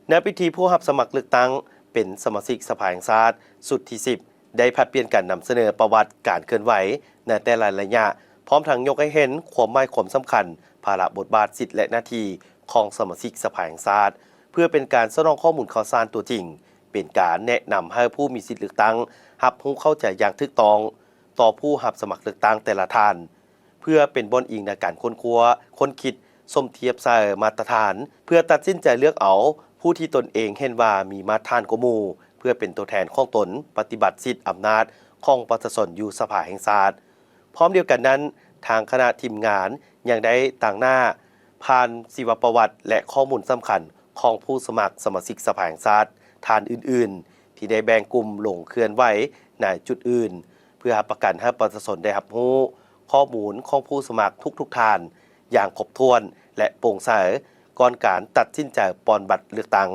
ໃນພິທີ, ຜູ້ຮັບສະໝັກເລືອກຕັ້ງເປັນສະມາຊິກສະພາແຫ່ງຊາດຊຸດທີສິບ ໄດ້ຜັດປ່ຽນກັນນຳສະເໜີປະຫວັດການເຄື່ອນໄຫວໃນແຕ່ລະໄລຍະ, ພ້ອມທັງຍົກໃຫ້ເຫັນຄວາມໝາຍຄວາມສຳຄັນ, ພາລະບົດບາດ, ສິດ ແລະ ໜ້າທີ່ຂອງສະມາຊິກສະພາແຫ່ງຊາດ, ເພື່ອເປັນການສະໜອງຂໍ້ມູນຂ່າວສານຕົວຈິງ, ເປັນການແນະນຳໃຫ້ຜູ້ມີສິດເລືອກຕັ້ງຮັບຮູ້ເຂົ້າໃຈຢ່າງຖືກຕ້ອງຕໍ່ຜູ້ຮັບສະໝັກເລືອກຕັ້ງແຕ່ລະທ່ານ, ເພື່ອເປັນບ່ອນອີງໃນການຄົ້ນຄວ້າ, ຄົ້ນຄິດ, ສົມທຽບໃສ່ມາດຕະຖານ ເພື່ອຕັດສິນໃຈເລືອກເອົາຜູ້ທີ່ຕົນເອງເຫັນວ່າມີມາດຕະຖານກວ່າໝູ່ ເພື່ອເປັນຕົວແທນຂອງຕົນປະຕິບັດສິດອຳນາດຂອງປະຊາຊົນຢູ່ສະພາແຫ່ງຊາດ. ພ້ອມດຽວກັນນັ້ນ, ທາງຄະນະທີມງານຍັງໄດ້ຕາງໜ້າຜ່ານຊີວະປະຫວັດ ແລະ ຂໍ້ມູນສຳຄັນຂອງຜູ້ສະໝັກສະມາຊິກສະພາແຫ່ງຊາດທ່ານອື່ນໆ ທີ່ໄດ້ແບ່ງກຸ່ມລົງເຄື່ອນໄຫວໃນຈຸດອື່ນ ເພື່ອຮັບປະກັນໃຫ້ປະຊາຊົນໄດ້ຮັບຮູ້ຂໍ້ມູນຂອງຜູ້ສະໝັກທຸກໆທ່ານຢ່າງຄົບຖ້ວນ ແລະ ໂປ່ງໃສ ກ່ອນການຕັດສິນໃຈປ່ອນບັດເລືອກຕັ້ງ.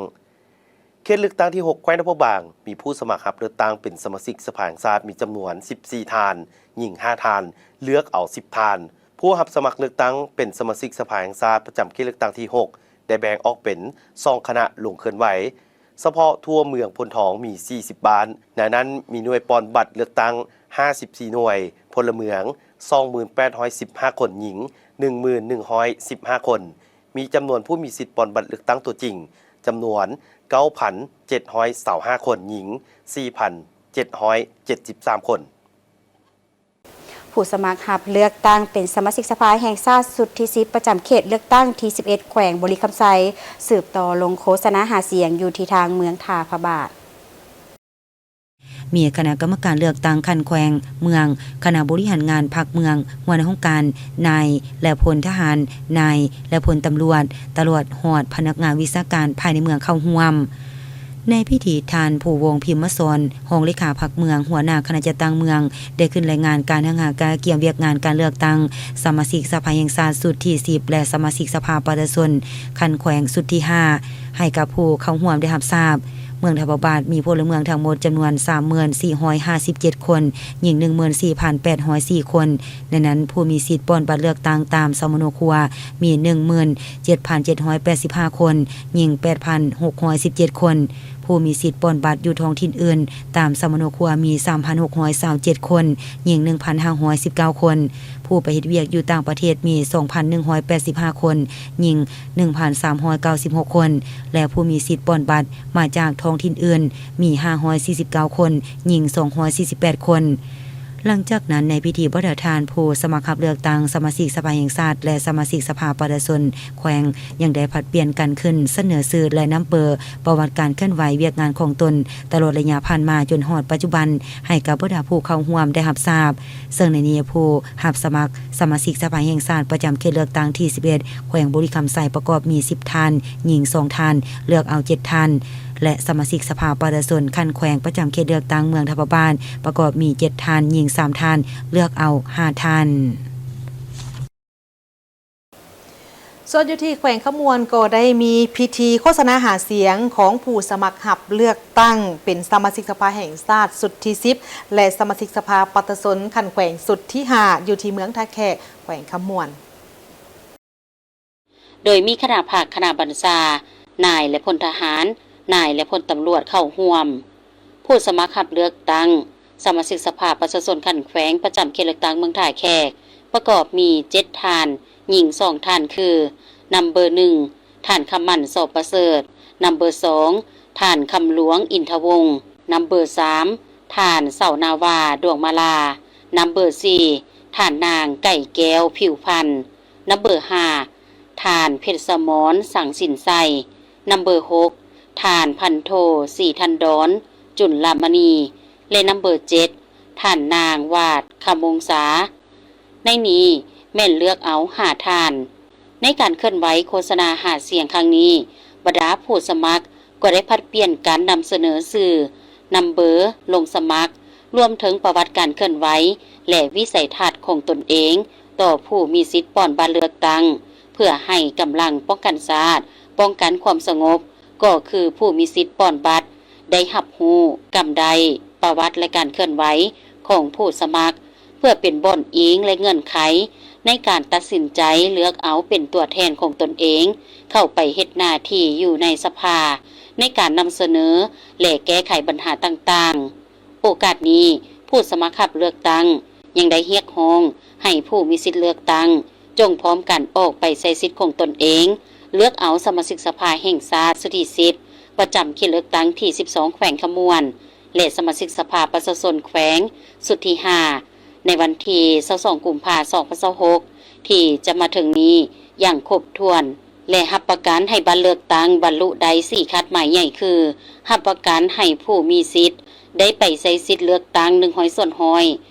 ເຂດເລືອກຕັ້ງທີຫົກ ແຂວງຫຼວງພະບາງ ມີຜູ້ສະໝັກຮັບເລືອກຕັ້ງເປັນສະມາຊິກສະພາແຫ່ງຊາດມີຈຳນວນສິບສີ່ທ່ານ, ຍິງຫ້າທ່ານ, ເລືອກເອົາສິບທ່ານ. ຜູ້ຮັບສະໝັກເລືອກຕັ້ງເປັນສະມາຊິກສະພາແຫ່ງຊາດປະຈຳເຂດເລືອກຕັ້ງທີຫົກ ໄດ້ແບ່ງອອກເປັນສອງຄະນະລົງເຄື່ອນໄຫວ. ສະເພາະທົ່ວເມືອງໂພນທອງມີສີ່ສິບບ້ານ, ໃນນັ້ນມີໜ່ວຍປ່ອນບັດເລືອກຕັ້ງຫ້າສິບສີ່ໜ່ວຍ, ພົນລະເມືອງສອງໝື່ນແປດຮ້ອຍສິບຫ້າຄົນ, ຍິງໜຶ່ງໝື່ນໜຶ່ງຮ້ອຍສິບຫ້າຄົນ, ມີຈຳນວນຜູ້ມີສິດປ່ອນບັດເລືອກຕັ້ງຕົວຈິງຈຳນວນເກົ້າພັນເຈັດຮ້ອຍຊາວຫ້າຄົນ, ຍິງສີ່ພັນເຈັດຮ້ອຍເຈັດສິບສາມຄົນ. ຜູ້ສະໝັກຮັບເລືອກຕັ້ງເປັນສະມາຊິກສະພາແຫ່ງຊາດຊຸດທີສິບ ປະຈຳເຂດເລືອກຕັ້ງທີສິບເອັດ ແຂວງບໍລິຄຳໄຊ ສືບຕໍ່ລົງໂຄສະນາຫາສຽງຢູ່ທີ່ທາງເມືອງທ່າພະບາດ. ມີຄະນະກຳມະການເລືອກຕັ້ງຂັ້ນແຂວງ, ເມືອງ, ຄະນະບໍລິຫານງານພັກເມືອງ, ຫົວໜ້າຫ້ອງການ, ນາຍ ແລະ ພົນທະຫານ, ນາຍ ແລະ ພົນຕຳຫຼວດ, ຕະຫຼອດຮອດພະນັກງານວິຊາການພາຍໃນເມືອງເຂົ້າຮ່ວມ. ໃນພິທີ, ທ່ານ ພູວົງ ພິມມະສອນ ຮອງເລຂາພັກເມືອງ, ຫົວໜ້າຄະນະຈັດຕັ້ງເມືອງ ໄດ້ຂຶ້ນລາຍງານການຮັກຫາກະກຽມວຽກງານການເລືອກຕັ້ງສະມາຊິກສະພາແຫ່ງຊາດຊຸດທີສິບ ແລະ ສະມາຊິກສະພາປະຊາຊົນຂັ້ນແຂວງຊຸດທີຫ້າ ໃຫ້ກັບຜູ້ເຂົ້າຮ່ວມໄດ້ຮັບຊາບ. ມືອງທ່າພະບາດ ມີພົນລະເມືອງທັງໝົດຈຳນວນສາມໝື່ນສີ່ຮ້ອຍຫ້າສິບເຈັດຄົນ, ຍິງໜຶ່ງໝື່ນສີ່ພັນແປດຮ້ອຍສີ່ຄົນ. ໃນນັ້ນ ຜູ້ມີສິດປ່ອນບັດເລືອກຕັ້ງຕາມສຳມະໂນຄົວມີໜຶ່ງໝື່ນເຈັດພັນເຈັດຮ້ອຍແປດສິບຫ້າຄົນ, ຍິງແປດພັນຫົກຮ້ອຍສິບເຈັດຄົນ. ຜູ້ມີສິດປ່ອນບັດຢູ່ທ້ອງຖິ່ນອື່ນຕາມສຳມະໂນຄົວມີສາມພັນຫົກຮ້ອຍຊາວເຈັດຄົນ, ຍິງໜຶ່ງພັນຫ້າຮ້ອຍສິບເກົ້າຄົນ. ຜູ້ໄປເຮັດວຽກຢູ່ຕ່າງປະເທດມີສອງພັນໜຶ່ງຮ້ອຍແປດສິບຫ້າຄົນ, ຍິງໜຶ່ງພັນສາມຮ້ອຍເກົ້າສິບຫົກຄົນ ແລະ ຜູ້ມີສິດປ່ອນບັດມາຈາກທ້ອງຖິ່ນອື່ນມີຫ້າຮ້ອຍສີ່ສິບເກົ້າຄົນ, ຍິງສອງຮ້ອຍສີ່ສິບແປດຄົນ. ຫຼັງຈາກນັ້ນ ໃນພິທີ ບັນດາທ່ານຜູ້ສະໝັກຮັບເລືອກຕັ້ງສະມາຊິກສະພາແຫ່ງຊາດ ແລະ ສະມາຊິກສະພາປະຊາຊົນແຂວງ ຍັງໄດ້ຜັດປ່ຽນກັນຂຶ້ນສະເໜີຊື່ ແລະ ນຳເບີ ປະຫວັດການເຄື່ອນໄຫວວຽກງານຂອງຕົນຕະຫຼອດໄລຍະຜ່ານມາຈົນຮອດປັດຈຸບັນ ໃຫ້ກັບບັນດາຜູ້ເຂົ້າຮ່ວມໄດ້ຮັບຊາບ. ເຊິ່ງໃນນີ້ ຜູ້ຮັບສະໝັກສະມາຊິກສະພາແຫ່ງຊາດປະຈຳເຂດເລືອກຕັ້ງທີສິບເອັດ ແຂວງບໍລິຄຳໄຊ ປະກອບມີສິບທ່ານ, ຍິງສອງທ່ານ, ເລືອກເອົາເຈັດທ່ານ ແລະ ສະມາຊິກສະພາປະຊາຊົນຂັ້ນແຂວງປະຈຳເຂດເລືອກຕັ້ງເມືອງທ່າພະບາດ ປະກອບມີເຈັດທ່ານ, ຍິງສາມທ່ານ, ເລືອກເອົາຫ້າທ່ານ. ສ່ວນຢູ່ທີ່ແຂວງຄຳມ່ວນກໍໄດ້ມີພິທີໂຄສະນາຫາສຽງຂອງຜູ້ສະໝັກຮັບເລືອກຕັ້ງເປັນສະມາຊິກສະພາແຫ່ງຊາດຊຸດທີສິບ ແລະ ສະມາຊິກສະພາປະຊາຊົນຂັ້ນແຂວງຊຸດທີຫ້າ ຢູ່ທີ່ເມືອງທ່າແຂກ ແຂວງຄຳມ່ວນ. ໂດຍມີຄະນະພັກ, ຄະນະບັນຊາ, ນາຍ ແລະ ພົນທະຫານ, ນາຍ ແລະ ພົນຕຳຫຼວດເຂົ້າຮ່ວມ. ຜູ້ສະໝັກຮັບເລືອກຕັ້ງສະມາຊິກສະພາປະຊາຊົນຂັ້ນແຂວງປະຈຳເຂດເລືອກຕັ້ງເມືອງທ່າແຂກ ປະກອບມີເຈັດທ່ານ, ຍິງສອງທ່ານ ຄື ນຳເບີໜຶ່ງ ທ່ານ ຄຳໝັ້ນ ຊໍປະເສີດ, ນຳເບີສອງ ທ່ານ ຄຳຫຼວງ ອິນທະວົງ, ນຳເບີສາມ ທ່ານ ເສົານາວາ ດວງມາລາ, ນຳເບີສີ່ ທ່ານນາງ ໄກ່ແກ້ວ ຜິວພັນ, ນຳເບີຫ້າ ທ່ານ ເພັດສະໝອນ ສັງສິນໄຊ, ນຳເບີຫົກ ທ່ານ ພັນໂທ ສີທັນດອນ ຈຸນລະມະນີ ແລະ ນຳເບີເຈັດ ທ່ານນາງ ຫວາດ ຄຳວົງສາ. ໃນນີ້ແມ່ນເລືອກເອົາຫ້າທ່ານ. ໃນການເຄື່ອນໄຫວໂຄສະນາຫາສຽງຄັ້ງນີ້, ບັນດາຜູ້ສະໝັກກໍໄດ້ຜັດປ່ຽນກັນນຳສະເໜີຊື່, ນຳເບີລົງສະໝັກ, ລວມເຖິງປະຫວັດການເຄື່ອນໄຫວ ແລະ ວິໄສທັດຂອງຕົນເອງຕໍ່ຜູ້ມີສິດປ່ອນບັດເລືອກຕັ້ງ ເພື່ອໃຫ້ກຳລັງປ້ອງກັນຊາດ, ປ້ອງກັນຄວາມສະຫງົບ ກໍຄືຜູ້ມີສິດປ່ອນບັດ ໄດ້ຮັບຮູ້, ກຳໄດ້ປະຫວັດ ແລະ ການເຄື່ອນໄຫວຂອງຜູ້ສະໝັກ ເພື່ອເປັນບ່ອນອີງ ແລະ ເງື່ອນໄຂໃນການຕັດສິນໃຈເລືອກເອົາເປັນຕົວແທນຂອງຕົນເອງ ເຂົ້າໄປເຮັດໜ້າທີ່ຢູ່ໃນສະພາ ໃນການນຳສະເໜີ ແລະ ແກ້ໄຂບັນຫາຕ່າງໆ. ໂອກາດນີ້, ຜູ້ສະໝັກຮັບເລືອກຕັ້ງຍັງໄດ້ຮຽກຮ້ອງໃຫ້ຜູ້ມີສິດເລືອກຕັ້ງ ຈົ່ງພ້ອມກັນອອກໄປໃຊ້ສິດຂອງຕົນເອງ, ເລືອກເອົາສະມາຊິກສະພາແຫ່ງຊາດຊຸດທີສິບ ປະຈຳເຂດເລືອກຕັ້ງທີສິບສອງ ແຂວງຄຳມ່ວນ ແລະ ສະມາຊິກສະພາປະຊາຊົນແຂວງຊຸດທີຫ້າ ໃນວັນທີຊາວສອງ ກຸມພາ ສອງພັນຊາວຫົກ ທີ່ຈະມາເຖິງນີ້ຢ່າງຄົບຖ້ວນ ແລະ ຮັບປະກັນໃຫ້ບັດເລືອກຕັ້ງບັນລຸໄດ້ສີ່ຄາດໝາຍໃຫຍ່ຄື ຮັບປະກັນໃຫ້ຜູ້ມີສິດໄດ້ໄປໃຊ້ສິດເລືອກຕັ້ງໜຶ່ງຮ້ອຍສ່ວນຮ້ອຍ,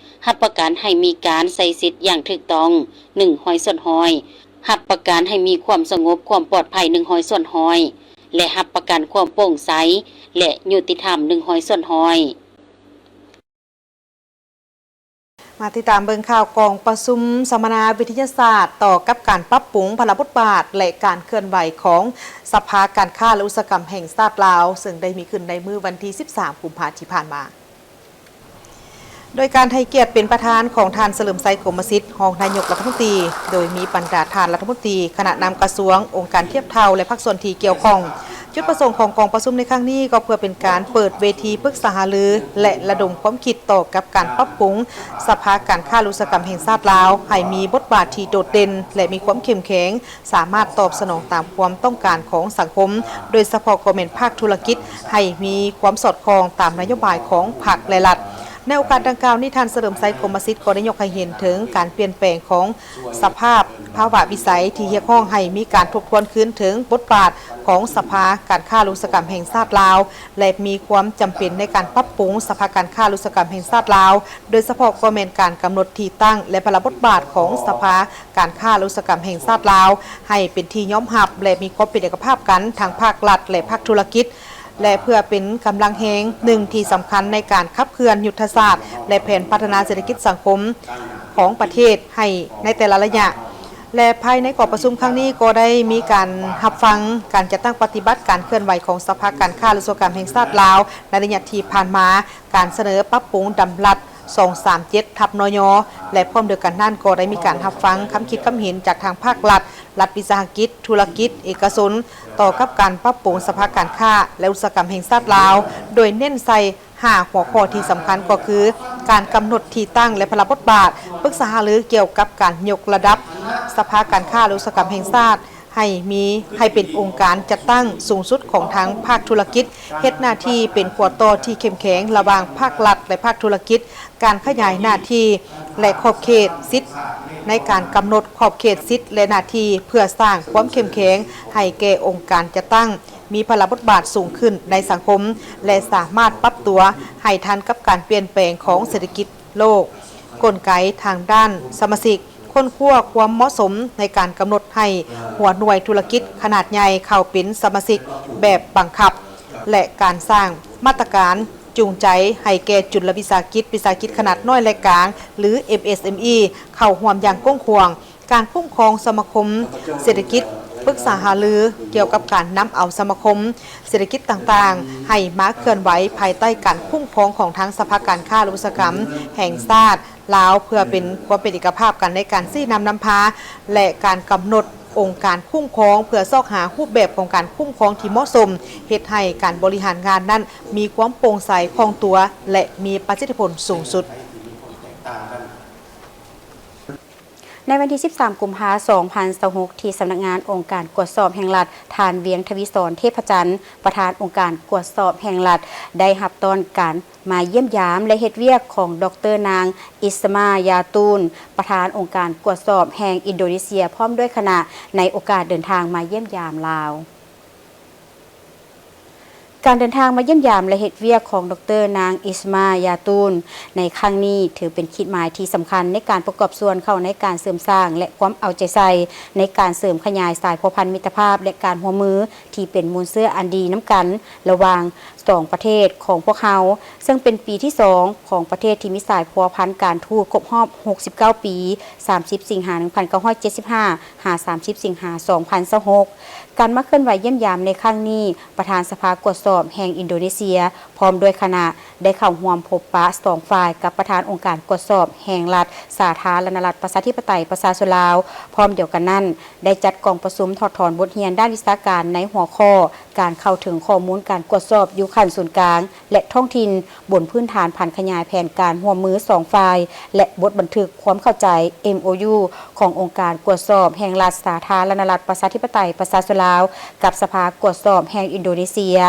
ຮັບປະກັນໃຫ້ມີການໃຊ້ສິດຢ່າງຖືກຕ້ອງໜຶ່ງຮ້ອຍສ່ວນຮ້ອຍ, ຮັບປະກັນໃຫ້ມີຄວາມສະຫງົບຄວາມປອດໄພໜຶ່ງຮ້ອຍສ່ວນຮ້ອຍ ແລະ ຮັບປະກັນຄວາມໂປ່ງໃສ ແລະ ຍຸຕິທຳໜຶ່ງຮ້ອຍສ່ວນຮ້ອຍ. ມາຕິດຕາມເບິ່ງຂ່າວກອງປະຊຸມສຳມະນາວິທະຍາສາດຕໍ່ກັບການປັບປຸງພາລະບົດບາດ ແລະ ການເຄື່ອນໄຫວຂອງສະພາການຄ້າ ແລະ ອຸດສາຫະກຳແຫ່ງຊາດລາວ, ເຊິ່ງໄດ້ມີຂຶ້ນໃນມື້ວັນທີສິບສາມ ກຸມພາທີ່ຜ່ານມາ. ໂດຍການໃຫ້ກຽດເປັນປະທານຂອງທ່ານ ສະເຫຼີມໄຊ ກົມມະສິດ ຮອງນາຍົກລັດຖະມົນຕີ, ໂດຍມີບັນດາທ່ານລັດຖະມົນຕີ, ຄະນະນຳກະຊວງ, ອົງການທຽບເທົ່າ ແລະ ພາກສ່ວນທີ່ກ່ຽວຂ້ອງ. ຈຸດປະສົງຂອງກອງປະຊຸມໃນຄັ້ງນີ້ກໍເພື່ອເປັນການເປີດເວທີປຶກສາຫາລື ແລະ ລະດົມຄວາມຄິດຕໍ່ກັບການປັບປຸງສະພາການຄ້າ ແລະ ອຸດສາຫະກຳແຫ່ງຊາດລາວ ໃຫ້ມີບົດບາດທີ່ໂດດເດັ່ນ ແລະ ມີຄວາມເຂັ້ມແຂງ, ສາມາດຕອບສະໜອງຕາມຄວາມຕ້ອງການຂອງສັງຄົມ, ໂດຍສະເພາະກໍແມ່ນພາກທຸລະກິດ, ໃຫ້ມີຄວາມສອດຄ່ອງຕາມນະໂຍບາຍຂອງພັກ ແລະ ລັດ. ໃນໂອກາດດັ່ງກ່າວນີ້, ທ່ານ ສະເຫຼີມໄຊ ກົມມະສິດ ກໍໄດ້ຍົກໃຫ້ເຫັນເຖິງການປ່ຽນແປງຂອງ ສະພາບພາວະວິໄສທີ່ຮຽກຮ້ອງໃຫ້ມີການທົບທວນຄືນເຖິງບົດບາດຂອງສະພາການຄ້າ ແລະ ອຸດສາຫະກຳແຫ່ງຊາດລາວ ແລະ ມີຄວາມຈຳເປັນໃນການປັບປຸງສະພາການຄ້າ ແລະ ອຸດສາຫະກຳແຫ່ງຊາດລາວ, ໂດຍສະເພາະກໍແມ່ນການກຳນົດທີ່ຕັ້ງ ແລະ ພາລະບົດບາດຂອງສະພາການຄ້າ ແລະ ອຸດສາຫະກຳແຫ່ງຊາດລາວ ໃຫ້ເປັນທີ່ຍອມຮັບ ແລະ ມີຄວາມເປັນເອກະພາບກັນທັງພາກລັດ ແລະ ພາກທຸລະກິດ. ແລະ ເພື່ອເປັນກຳລັງແຮງໜຶ່ງທີ່ສຳຄັນໃນການຂັບເຄື່ອນຍຸດທະສາດ ແລະ ແຜນພັດທະນາເສດຖະກິດສັງຄົມຂອງປະເທດໃຫ້ໃນແຕ່ລະໄລຍະ, ແລະ ພາຍໃນກອງປະຊຸມຄັ້ງນີ້ກໍໄດ້ມີການຮັບຟັງການຈັດຕັ້ງປະຕິບັດການເຄື່ອນໄຫວຂອງສະພາການຄ້າ ແລະ ອຸດສາຫະກຳແຫ່ງຊາດລາວ ໃນໄລຍະທີ່ຜ່ານມາ, ການສະເໜີປັບປຸງດຳລັດ ສອງສາມເຈັດ ທັບ ນຍ ແລະ ພ້ອມດຽວກັນນັ້ນກໍໄດ້ມີການຮັບຟັງຄຳຄິດຄຳເຫັນຈາກທາງພາກລັດ, ລັດວິສາຫະກິດ, ທຸລະກິດ, ເອກະຊົນ ຕໍ່ກັບການປັບປຸງສະພາການຄ້າ ແລະ ອຸດສາຫະກຳແຫ່ງຊາດລາວ, ໂດຍເນັ້ນໃສ່ ຫ້າຫົວຂໍ້ທີ່ສຳຄັນກໍຄື ການກຳນົດທີ່ຕັ້ງ ແລະ ພາລະບົດບາດ, ປຶກສາຫາລືກ່ຽວກັບການຍົກລະດັບສະພາການຄ້າ ແລະ ອຸດສາຫະກຳແຫ່ງຊາດ ໃຫ້ມີ, ໃຫ້ເປັນອົງການຈັດຕັ້ງສູງສຸດຂອງທາງພາກທຸລະກິດ, ເຮັດໜ້າທີ່ເປັນຂົວຕໍ່ທີ່ເຂັ້ມແຂງລະຫວ່າງພາກລັດ ແລະ ພາກທຸລະກິດ, ການຂະຫຍາຍໜ້າທີ່ ແລະ ຂອບເຂດສິດ ໃນການກຳນົດຂອບເຂດສິດ ແລະ ໜ້າທີ່ ເພື່ອສ້າງຄວາມເຂັ້ມແຂງໃຫ້ແກ່ອົງການຈັດຕັ້ງ ມີພາລະບົດບາດສູງຂຶ້ນໃນສັງຄົມ ແລະ ສາມາດປັບຕົວໃຫ້ທັນກັບການປ່ຽນແປງຂອງເສດຖະກິດໂລກ, ກົນໄກທາງດ້ານສະມາຊິກ, ຄົ້ນຄວ້າຄວາມເໝາະສົມໃນການກຳນົດໃຫ້ຫົວໜ່ວຍທຸລະກິດຂະໜາດໃຫຍ່ເຂົ້າເປັນສະມາຊິກແບບບັງຄັບ ແລະ ການສ້າງມາດຕະການຈູງໃຈໃຫ້ແກ່ຈຸນລະວິສາຫະກິດ, ວິສາຫະກິດຂະໜາດນ້ອຍ ແລະ ກາງ ຫຼື ເອັມເອສເອັມອີ ເຂົ້າຮ່ວມຢ່າງກວ້າງຂວາງ, ການຄຸ້ມຄອງສະມາຄົມເສດຖະກິດ, ປຶກສາຫາລືກ່ຽວກັບການນຳເອົາສະມາຄົມເສດຖະກິດຕ່າງໆ ໃຫ້ມາເຄື່ອນໄຫວພາຍໃຕ້ການຄຸ້ມຄອງຂອງທາງສະພາການຄ້າ ແລະ ອຸດສາຫະກຳແຫ່ງຊາດລາວ ເພື່ອເປັນຄວາມເປັນເອກະພາບກັນໃນການຊີ້ນຳນຳພາ ແລະ ການກຳນົດອົງການຄຸ້ມຄອງ ເພື່ອຊອກຫາຮູບແບບຂອງການຄຸ້ມຄອງທີ່ເໝາະສົມ, ເຮັດໃຫ້ການບໍລິຫານງານນັ້ນມີຄວາມໂປ່ງໃສ, ຄ່ອງຕົວ ແລະ ມີປະສິດທິຜົນສູງສຸດ. ໃນວັນທີສິບສາມ ກຸມພາ ສອງພັນຊາວຫົກ ທີ່ສຳນັກງານອົງການກວດສອບແຫ່ງລັດ, ທ່ານ ວຽງທະວີສອນ ເທບພະຈັນ ປະທານອົງການກວດສອບແຫ່ງລັດ ໄດ້ຮັບຕ້ອນການມາຢ້ຽມຢາມ ແລະ ເຮັດວຽກຂອງ ດອກເຕີ ນາງ ອິດສະມາ ຢາຕູນ ປະທານອົງການກວດສອບແຫ່ງອິນໂດເນເຊຍ ພ້ອມດ້ວຍຄະນະ ໃນໂອກາດເດີນທາງມາຢ້ຽມຢາມລາວ. ການເດີນທາງມາຢ້ຽມຢາມ ແລະ ເຮັດວຽກຂອງ ດອກເຕີ ນາງ ອິດສະມາ ຢາຕູນ ໃນຄັ້ງນີ້ ຖືເປັນຂີດໝາຍທີ່ສຳຄັນໃນການປະກອບສ່ວນເຂົ້າໃນການເສີມສ້າງ ແລະ ຄວາມເອົາໃຈໃສ່ໃນການເສີມຂະຫຍາຍສາຍພົວພັນມິດຕະພາບ ແລະ ການຮ່ວມມືທີ່ເປັນມູນເຊື້ອອັນດີນຳກັນລະຫວ່າງສອງປະເທດຂອງພວກເຮົາ, ເຊິ່ງເປັນປີທີສອງຂອງປະເທດທີ່ມີສາຍພົວພັນການທູດຄົບຮອບຫົກສິບເກົ້າປີ, ສາມສິບ ສິງຫາ ໜຶ່ງພັນເກົ້າຮ້ອຍເຈັດສິບຫ້າ ຫາ ສາມສິບ ສິງຫາ ສອງພັນຊາວຫົກ. ການມາເຄື່ອນໄຫວຢ້ຽມຢາມໃນຄັ້ງນີ້, ປະທານສະພາກວດສອບແຫ່ງອິນໂດເນເຊຍ ພ້ອມດ້ວຍຄະນະ ໄດ້ເຂົ້າຮ່ວມພົບປະສອງຝ່າຍກັບປະທານອົງການກວດສອບແຫ່ງລັດ ສາທາລະນະລັດ ປະຊາທິປະໄຕ ປະຊາຊົນລາວ. ພ້ອມດຽວກັນນັ້ນ, ໄດ້ຈັດກອງປະຊຸມຖອດຖອນບົດຮຽນດ້ານວິຊາການໃນຫົວຂໍ້ ການເຂົ້າເຖິງຂໍ້ມູນການກວດສອບຢູ່ຂັ້ນສູນກາງ ແລະ ທ້ອງຖິ່ນ, ບົນພື້ນຖານຜັນຂະຫຍາຍແຜນການຮ່ວມມືສອງຝ່າຍ ແລະ ບົດບັນທຶກຄວາມເຂົ້າໃຈ ເອັມໂອຢູ ຂອງອົງການກວດສອບແຫ່ງລັດ ສາທາລະນະລັດ ປະຊາທິປະໄຕ ປະຊາຊົນລາວ ກັບສະພາກວດສອບແຫ່ງອິນໂດເນເຊຍ.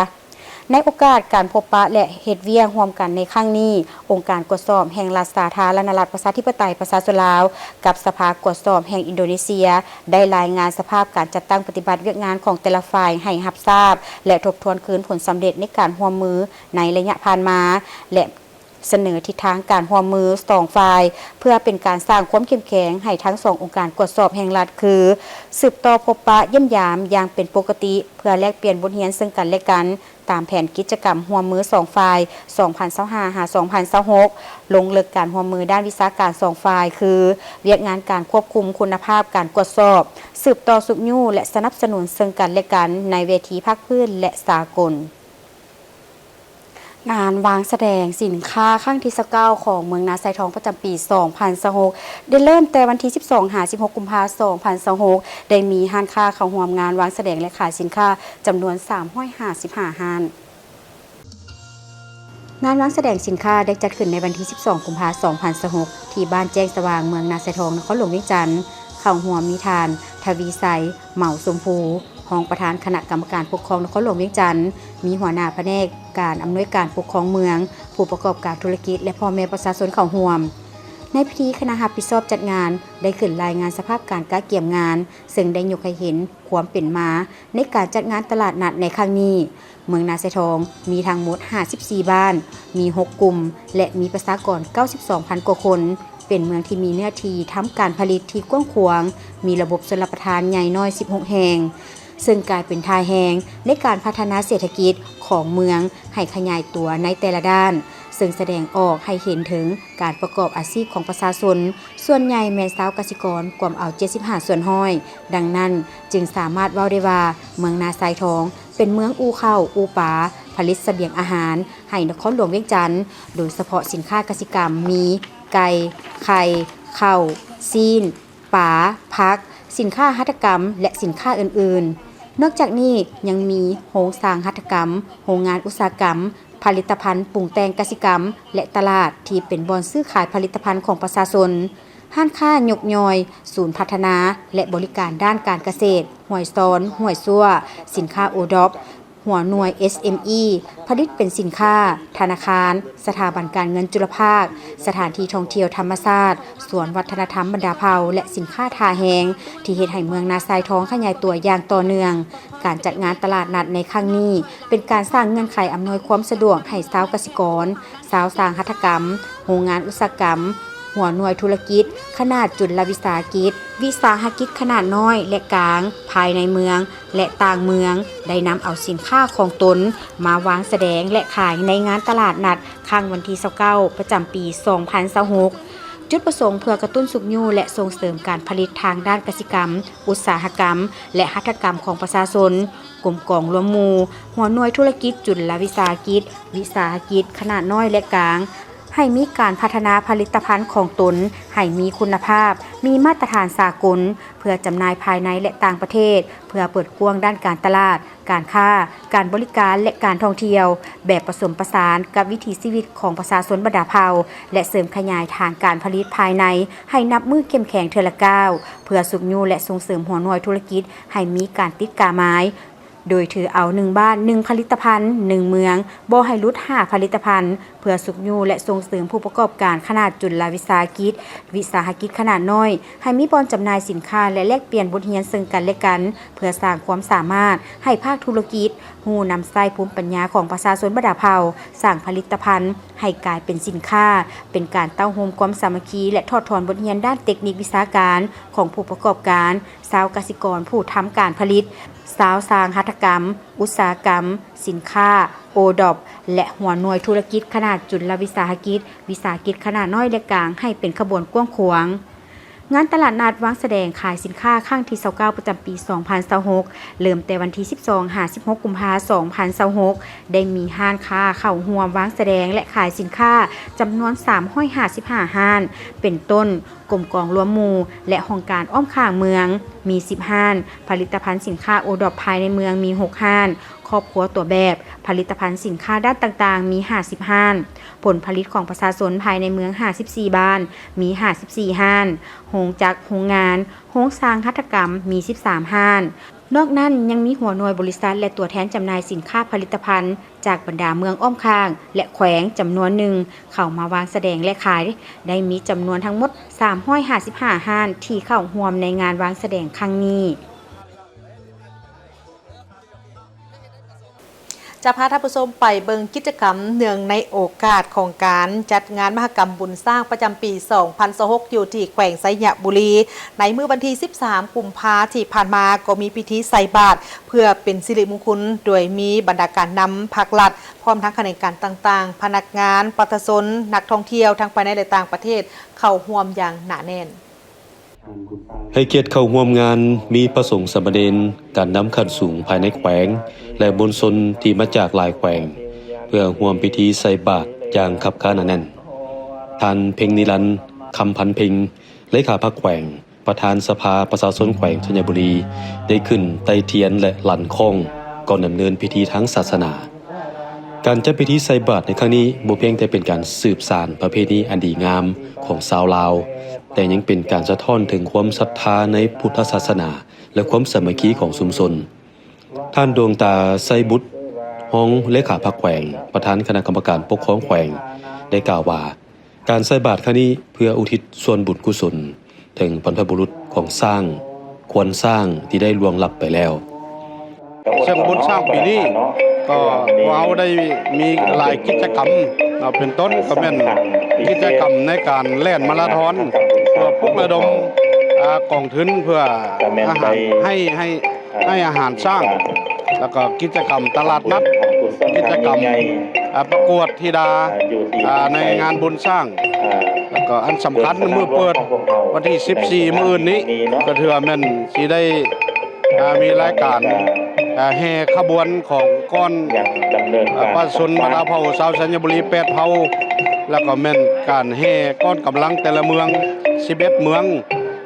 ໃນໂອກາດການພົບປະ ແລະ ເຮັດວຽກຮ່ວມກັນໃນຄັ້ງນີ້, ອົງການກວດສອບແຫ່ງລັດ ສາທາລະນະລັດ ປະຊາທິປະໄຕ ປະຊາຊົນລາວ ກັບສະພາກວດສອບແຫ່ງອິນໂດເນເຊຍ ໄດ້ລາຍງານສະພາບການຈັດຕັ້ງປະຕິບັດວຽກງານຂອງແຕ່ລະຝ່າຍໃຫ້ຮັບຊາບ ແລະ ທົບທວນຄືນຜົນສຳເລັດໃນການຮ່ວມມືໃນໄລຍະຜ່ານມາ ແລະ ສະເໜີທິດທາງການຮ່ວມມືສອງຝ່າຍ ເພື່ອເປັນການສ້າງຄວາມເຂັ້ມແຂງໃຫ້ທັງສອງອົງການກວດສອບແຫ່ງລັດ ຄື ສືບຕໍ່ພົບປະຢ້ຽມຢາມຢ່າງເປັນປົກກະຕິ ເພື່ອແລກປ່ຽນບົດຮຽນເຊິ່ງກັນແລະກັນ ຕາມແຜນກິດຈະກຳຮ່ວມມືສອງຝ່າຍ ສອງພັນຊາວຫ້າ ຫາ ສອງພັນຊາວຫົກ ລົງເລິກການຮ່ວມມືດ້ານວິຊາການສອງຝ່າຍ ຄື ວຽກງານການຄວບຄຸມຄຸນນະພາບການກວດສອບ, ສືບຕໍ່ຊຸກຍູ້ ແລະ ສະໜັບສະໜູນເຊິ່ງກັນແລະກັນໃນເວທີພາກພື້ນ ແລະ ສາກົນ. ງານວາງສະແດງສິນຄ້າຄັ້ງທີຊາວເກົ້າຂອງເມືອງນາຊາຍທອງປະຈຳປີສອງພັນຊາວຫົກ ໄດ້ເລີ່ມແຕ່ວັນທີສິບສອງ ຫາ ສິບຫົກ ກຸມພາ ສອງພັນຊາວຫົກ ໄດ້ມີຮ້ານຄ້າເຂົ້າຮ່ວມງານວາງສະແດງ ແລະ ຂາຍສິນຄ້າຈຳນວນສາມຮ້ອຍຫ້າສິບຫ້າຮ້ານ. ງານວາງສະແດງສິນຄ້າໄດ້ຈັດຂຶ້ນໃນວັນທີສິບສອງ ກຸມພາ ສອງພັນຊາວຫົກ ທີ່ບ້ານແຈ້ງສະຫວ່າງ ເມືອງນາຊາຍທອງ ນະຄອນຫຼວງວຽງຈັນ. ເຂົ້າຮ່ວມມີທ່ານ ທະວີໄຊ ເໝົາຊົມພູ ຮອງປະທານຄະນະກຳມະການປົກຄອງນະຄອນຫຼວງວຽງຈັນ, ມີຫົວໜ້າພະແນກການອຳນວຍການປົກຄອງເມືອງ, ຜູ້ປະກອບການທຸລະກິດ ແລະ ພໍ່ແມ່ປະຊາຊົນເຂົ້າຮ່ວມ. ໃນພິທີ, ຄະນະຮັບຜິດຊອບຈັດງານໄດ້ຂຶ້ນລາຍງານສະພາບການກະກຽມງານ, ເຊິ່ງໄດ້ຍົກໃຫ້ເຫັນຄວາມເປັນມາໃນການຈັດງານຕະຫຼາດນັດໃນຄັ້ງນີ້. ເມືອງນາຊາຍທອງມີທັງໝົດຫ້າສິບສີ່ບ້ານ, ມີຫົກກຸ່ມ ແລະ ມີປະຊາກອນເກົ້າສິບສອງພັນກວ່າຄົນ, ເປັນເມືອງທີ່ມີເນື້ອທີ່ທຳການຜະລິດທີ່ກວ້າງຂວາງ, ມີລະບົບຊົນລະປະທານໃຫຍ່ນ້ອຍສິບຫົກແຫ່ງ, ເຊິ່ງກາຍເປັນທ່າແຮງໃນການພັດທະນາເສດຖະກິດຂອງເມືອງໃຫ້ຂະຫຍາຍຕົວໃນແຕ່ລະດ້ານ, ເຊິ່ງສະແດງອອກໃຫ້ເຫັນເຖິງການປະກອບອາຊີບຂອງປະຊາຊົນ, ສ່ວນໃຫຍ່ແມ່ນຊາວກະສິກອນກວມເອົາເຈັດສິບຫ້າສ່ວນຮ້ອຍ. ດັ່ງນັ້ນ, ຈຶ່ງສາມາດເວົ້າໄດ້ວ່າ ເມືອງນາຊາຍທອງເປັນເມືອງອູ່ເຂົ້າອູ່ປາ, ຜະລິດສະບຽງອາຫານໃຫ້ນະຄອນຫຼວງວຽງຈັນ, ໂດຍສະເພາະສິນຄ້າກະສິກຳມີ ໄກ່, ໄຂ່, ເຂົ້າ, ຊີ້ນ, ປາ, ຜັກ, ສິນຄ້າຫັດຖະກຳ ແລະ ສິນຄ້າອື່ນໆ. ນອກຈາກນີ້ຍັງມີໂຮງສ້າງຫັດຖະກຳ, ໂຮງງານອຸດສາຫະກຳ, ຜະລິດຕະພັນປຸງແຕ່ງກະສິກຳ ແລະ ຕະຫຼາດທີ່ເປັນບ່ອນຊື້ຂາຍຜະລິດຕະພັນຂອງປະຊາຊົນ, ຮ້ານຄ້າຍົກຍ່ອຍ, ສູນພັດທະນາ ແລະ ບໍລິການດ້ານການກະເສດ, ຫ້ວຍຊອນ, ຫ້ວຍຊົ່ວ, ສິນຄ້າໂອດອບ, ຫົວໜ່ວຍ ເອສເອັມອີ ຜະລິດເປັນສິນຄ້າ, ທະນາຄານ, ສະຖາບັນການເງິນຈຸລະພາກ, ສະຖານທີ່ທ່ອງທ່ຽວທຳມະຊາດ, ສວນວັດທະນະທຳບັນດາເຜົ່າ ແລະ ສິນຄ້າທ່າແຮງ ທີ່ເຮັດໃຫ້ເມືອງນາຊາຍທອງຂະຫຍາຍຕົວຢ່າງຕໍ່ເນື່ອງ. ການຈັດງານຕະຫຼາດນັດໃນຄັ້ງນີ້ ເປັນການສ້າງເງື່ອນໄຂອຳນວຍຄວາມສະດວກໃຫ້ຊາວກະສິກອນ, ຊາວສ້າງຫັດຖະກຳ, ໂຮງງານອຸດສາຫະກຳ, ຫົວໜ່ວຍທຸລະກິດຂະໜາດຈຸນລະວິສາຫະກິດ, ວິສາຫະກິດຂະໜາດນ້ອຍ ແລະ ກາງ ພາຍໃນເມືອງ ແລະ ຕ່າງເມືອງ ໄດ້ນຳເອົາສິນຄ້າຂອງຕົນມາວາງສະແດງ ແລະ ຂາຍໃນງານຕະຫຼາດນັດຄັ້ງວັນທີຊາວເກົ້າ ປະຈຳປີສອງພັນຊາວຫົກ. ຈຸດປະສົງເພື່ອກະຕຸ້ນຊຸກຍູ້ ແລະ ສົ່ງເສີມການຜະລິດທາງດ້ານກະສິກຳ, ອຸດສາຫະກຳ ແລະ ຫັດຖະກຳຂອງປະຊາຊົນ, ກົມກອງລວມໝູ່ ຫົວໜ່ວຍທຸລະກິດຈຸນລະວິສາຫະກິດ, ວິສາຫະກິດຂະໜາດນ້ອຍ ແລະ ກາງ ໃຫ້ມີການພັດທະນາຜະລິດຕະພັນຂອງຕົນໃຫ້ມີຄຸນນະພາບ, ມີມາດຕະຖານສາກົນ ເພື່ອຈຳໜ່າຍພາຍໃນ ແລະ ຕ່າງປະເທດ, ເພື່ອເປີດກວ້າງດ້ານການຕະຫຼາດ, ການຄ້າ, ການບໍລິການ ແລະ ການທ່ອງທ່ຽວ ແບບປະສົມປະສານກັບວິຖີຊີວິດຂອງປະຊາຊົນບັນດາເຜົ່າ ແລະ ເສີມຂະຫຍາຍຖານການຜະລິດພາຍໃນໃຫ້ນັບມື້ເຂັ້ມແຂງເທື່ອລະກ້າວ, ເພື່ອຊຸກຍູ້ ແລະ ສົ່ງເສີມຫົວໜ່ວຍທຸລະກິດໃຫ້ມີການຕິດກາໝາຍ ໂດຍຖືເອົາໜຶ່ງບ້ານໜຶ່ງຜະລິດຕະພັນ, ໜຶ່ງເມືອງບໍ່ໃຫ້ຫຼຸດຫ້າຜະລິດຕະພັນ, ເພື່ອຊຸກຍູ້ ແລະ ສົ່ງເສີມຜູ້ປະກອບການຂະໜາດຈຸນລະວິສາຫະກິດ, ວິສາຫະກິດຂະໜາດນ້ອຍ ໃຫ້ມີບ່ອນຈຳໜ່າຍສິນຄ້າ ແລະ ແລກປ່ຽນບົດຮຽນເຊິ່ງກັນ ແລະ ກັນ ເພື່ອສ້າງຄວາມສາມາດໃຫ້ພາກທຸລະກິດ ຮູ້ນຳໃຊ້ພູມປັນຍາຂອງປະຊາຊົນບັນດາເຜົ່າ, ສ້າງຜະລິດຕະພັນໃຫ້ກາຍເປັນສິນຄ້າ, ເປັນການເຕົ້າໂຮມຄວາມສາມັກຄີ ແລະ ຖອດຖອນບົດຮຽນດ້ານເຕັກນິກວິຊາການຂອງຜູ້ປະກອບການ, ຊາວກະສິກອນຜູ້ທຳການຜະລິດ, ຊາວສ້າງຫັດຖະກຳ, ອຸດສາຫະກຳ, ສິນຄ້າໂອດອບ ແລະ ຫົວໜ່ວຍທຸລະກິດຂະໜາດຈຸນລະວິສາຫະກິດ, ວິສາຫະກິດຂະໜາດນ້ອຍ ແລະ ກາງ ໃຫ້ເປັນຂະບວນກວ້າງຂວາງ. ງານຕະຫຼາດນັດວາງສະແດງຂາຍສິນຄ້າຄັ້ງທີຊາວເກົ້າ ປະຈຳປີສອງພັນຊາວຫົກ ເລີ່ມແຕ່ວັນທີສິບສອງ ຫາ ສິບຫົກ ກຸມພາ ສອງພັນຊາວຫົກ ໄດ້ມີຮ້ານຄ້າເຂົ້າຮ່ວມວາງສະແດງ ແລະ ຂາຍສິນຄ້າຈຳນວນສາມຮ້ອຍຫ້າສິບຫ້າຮ້ານ ເປັນຕົ້ນ ກົມກອງລວມໝູ່ ແລະ ຫ້ອງການອ້ອມຂ້າງເມືອງ ມີສິບຮ້ານ, ຜະລິດຕະພັນສິນຄ້າໂອດອບພາຍໃນເມືອງມີຫົກຮ້ານ, ຄອບຄົວຕົວແບບ, ຜະລິດຕະພັນສິນຄ້າດ້ານຕ່າງໆ ມີຫ້າສິບຮ້ານ, ຜົນຜະລິດຂອງປະຊາຊົນພາຍໃນເມືອງຫ້າສິບສີ່ບ້ານ ມີຫ້າສິບສີ່ຮ້ານ, ໂຮງຈັກ, ໂຮງງານ, ໂຮງສ້າງຫັດຖະກຳ ມີສິບສາມຮ້ານ. ນອກນັ້ນຍັງມີຫົວໜ່ວຍບໍລິສັດ ແລະ ຕົວແທນຈຳໜ່າຍສິນຄ້າຜະລິດຕະພັນຈາກບັນດາເມືອງອ້ອມຂ້າງ ແລະ ແຂວງຈຳນວນໜຶ່ງ ເຂົ້າມາວາງສະແດງ ແລະ ຂາຍ ໄດ້ມີຈຳນວນທັງໝົດສາມຮ້ອຍຫ້າສິບຫ້າຮ້ານ ທີ່ເຂົ້າຮ່ວມໃນງານວາງສະແດງຄັ້ງນີ້. ຈະພາທ່ານຜູ້ຊົມໄປເບິ່ງກິດຈະກຳເນື່ອງໃນໂອກາດຂອງການຈັດງານມະຫະກຳບຸນຊ້າງປະຈຳປີສອງພັນຊາວຫົກ ຢູ່ທີ່ແຂວງໄຊຍະບູລີ. ໃນມື້ວັນທີສິບສາມ ກຸມພາທີ່ຜ່ານມາ ກໍມີພິທີໃສ່ບາດເພື່ອເປັນສິລິມຸງຄຸນ ໂດຍມີບັນດາການນຳພັກລັດ ພ້ອມທັງຂະແໜງການຕ່າງໆ, ພະນັກງານ, ປະຊາຊົນ, ນັກທ່ອງທ່ຽວ ທັງພາຍໃນ ແລະ ຕ່າງປະເທດ ເຂົ້າຮ່ວມຢ່າງໜາແໜ້ນ. ໃຫ້ກຽດເຂົ້າຮ່ວມງານມີພະສົງສາມະເນນ, ການນຳຂັ້ນສູງພາຍໃນແຂວງ ແລະ ມວນຊົນທີ່ມາຈາກຫຼາຍແຂວງ ເພື່ອຮ່ວມພິທີໃສ່ບາດຢ່າງຄັບຄາໜາແໜ້ນ. ທ່ານ ເພັງນິລັນ ຄຳພັນເພັງ ເລຂາພັກແຂວງ, ປະທານສະພາປະຊາຊົນແຂວງໄຊຍະບູລີ ໄດ້ຂຶ້ນໄຕ້ທຽນ ແລະ ລັນຄ້ອງ ກ່ອນດຳເນີນພິທີທາງສາສະໜາ. ການຈັດພິທີໃສ່ບາດໃນຄັ້ງນີ້ ບໍ່ພຽງແຕ່ເປັນການສືບສານປະເພນີອັນດີງາມຂອງຊາວລາວ, ແຕ່ຍັງເປັນການສະທ້ອນເຖິງຄວາມສັດທາໃນພຸດທະສາສະໜາ ແລະ ຄວາມສາມັກຄີຂອງຊຸມຊົນ. ທ່ານ ດວງຕາ ໄຊບຸດ ຮອງເລຂາພັກແຂວງ, ປະທານຄະນະກຳມະການປົກຄອງແຂວງ ໄດ້ກ່າວວ່າ, ການໃສ່ບາດຄັ້ງນີ້ເພື່ອອຸທິດສ່ວນບຸນກຸສົນເຖິງບັນພະບຸລຸດຂອງຊ້າງ, ຄວານຊ້າງທີ່ໄດ້ລ່ວງລັບໄປແລ້ວ. ເຊິ່ງບຸນຊ້າງປີນີ້ກໍພວກເຮົາໄດ້ມີຫຼາຍກິດຈະກຳເນາະ, ເປັນຕົ້ນກໍແມ່ນກິດຈະກຳໃນການແລ່ນມາລາທອນ ເພື່ອປຸກລະດົມ ອາ ກອງທຶນເພື່ອອາຫານ ໃຫ້ ໃຫ້ ໃຫ້ອາຫານຊ້າງ, ແລ້ວກໍກິດຈະກຳຕະຫຼາດນັດ, ກິດຈະກຳ ອ່າ ປະກວດທິດາ ອ່າ ໃນງານບຸນຊ້າງ ແລ້ວກໍອັນສຳຄັນມື້ເປີດວັນທີສິບສີ່ ມື້ອື່ນນີ້ ກໍຖືວ່າແມ່ນຊິໄດ້ ອ່າ ມີລາຍການ ອ່າ ແຫ່ຂະບວນຂອງກ້ອນ ອ່າ ປະຊາຊົນບັນດາເຜົ່າຊາວໄຊຍະບູລີແປດເຜົ່າ ແລ້ວກໍແມ່ນການແຫ່ກ້ອນກຳລັງແຕ່ລະເມືອງ ສິບເອັດເມືອງ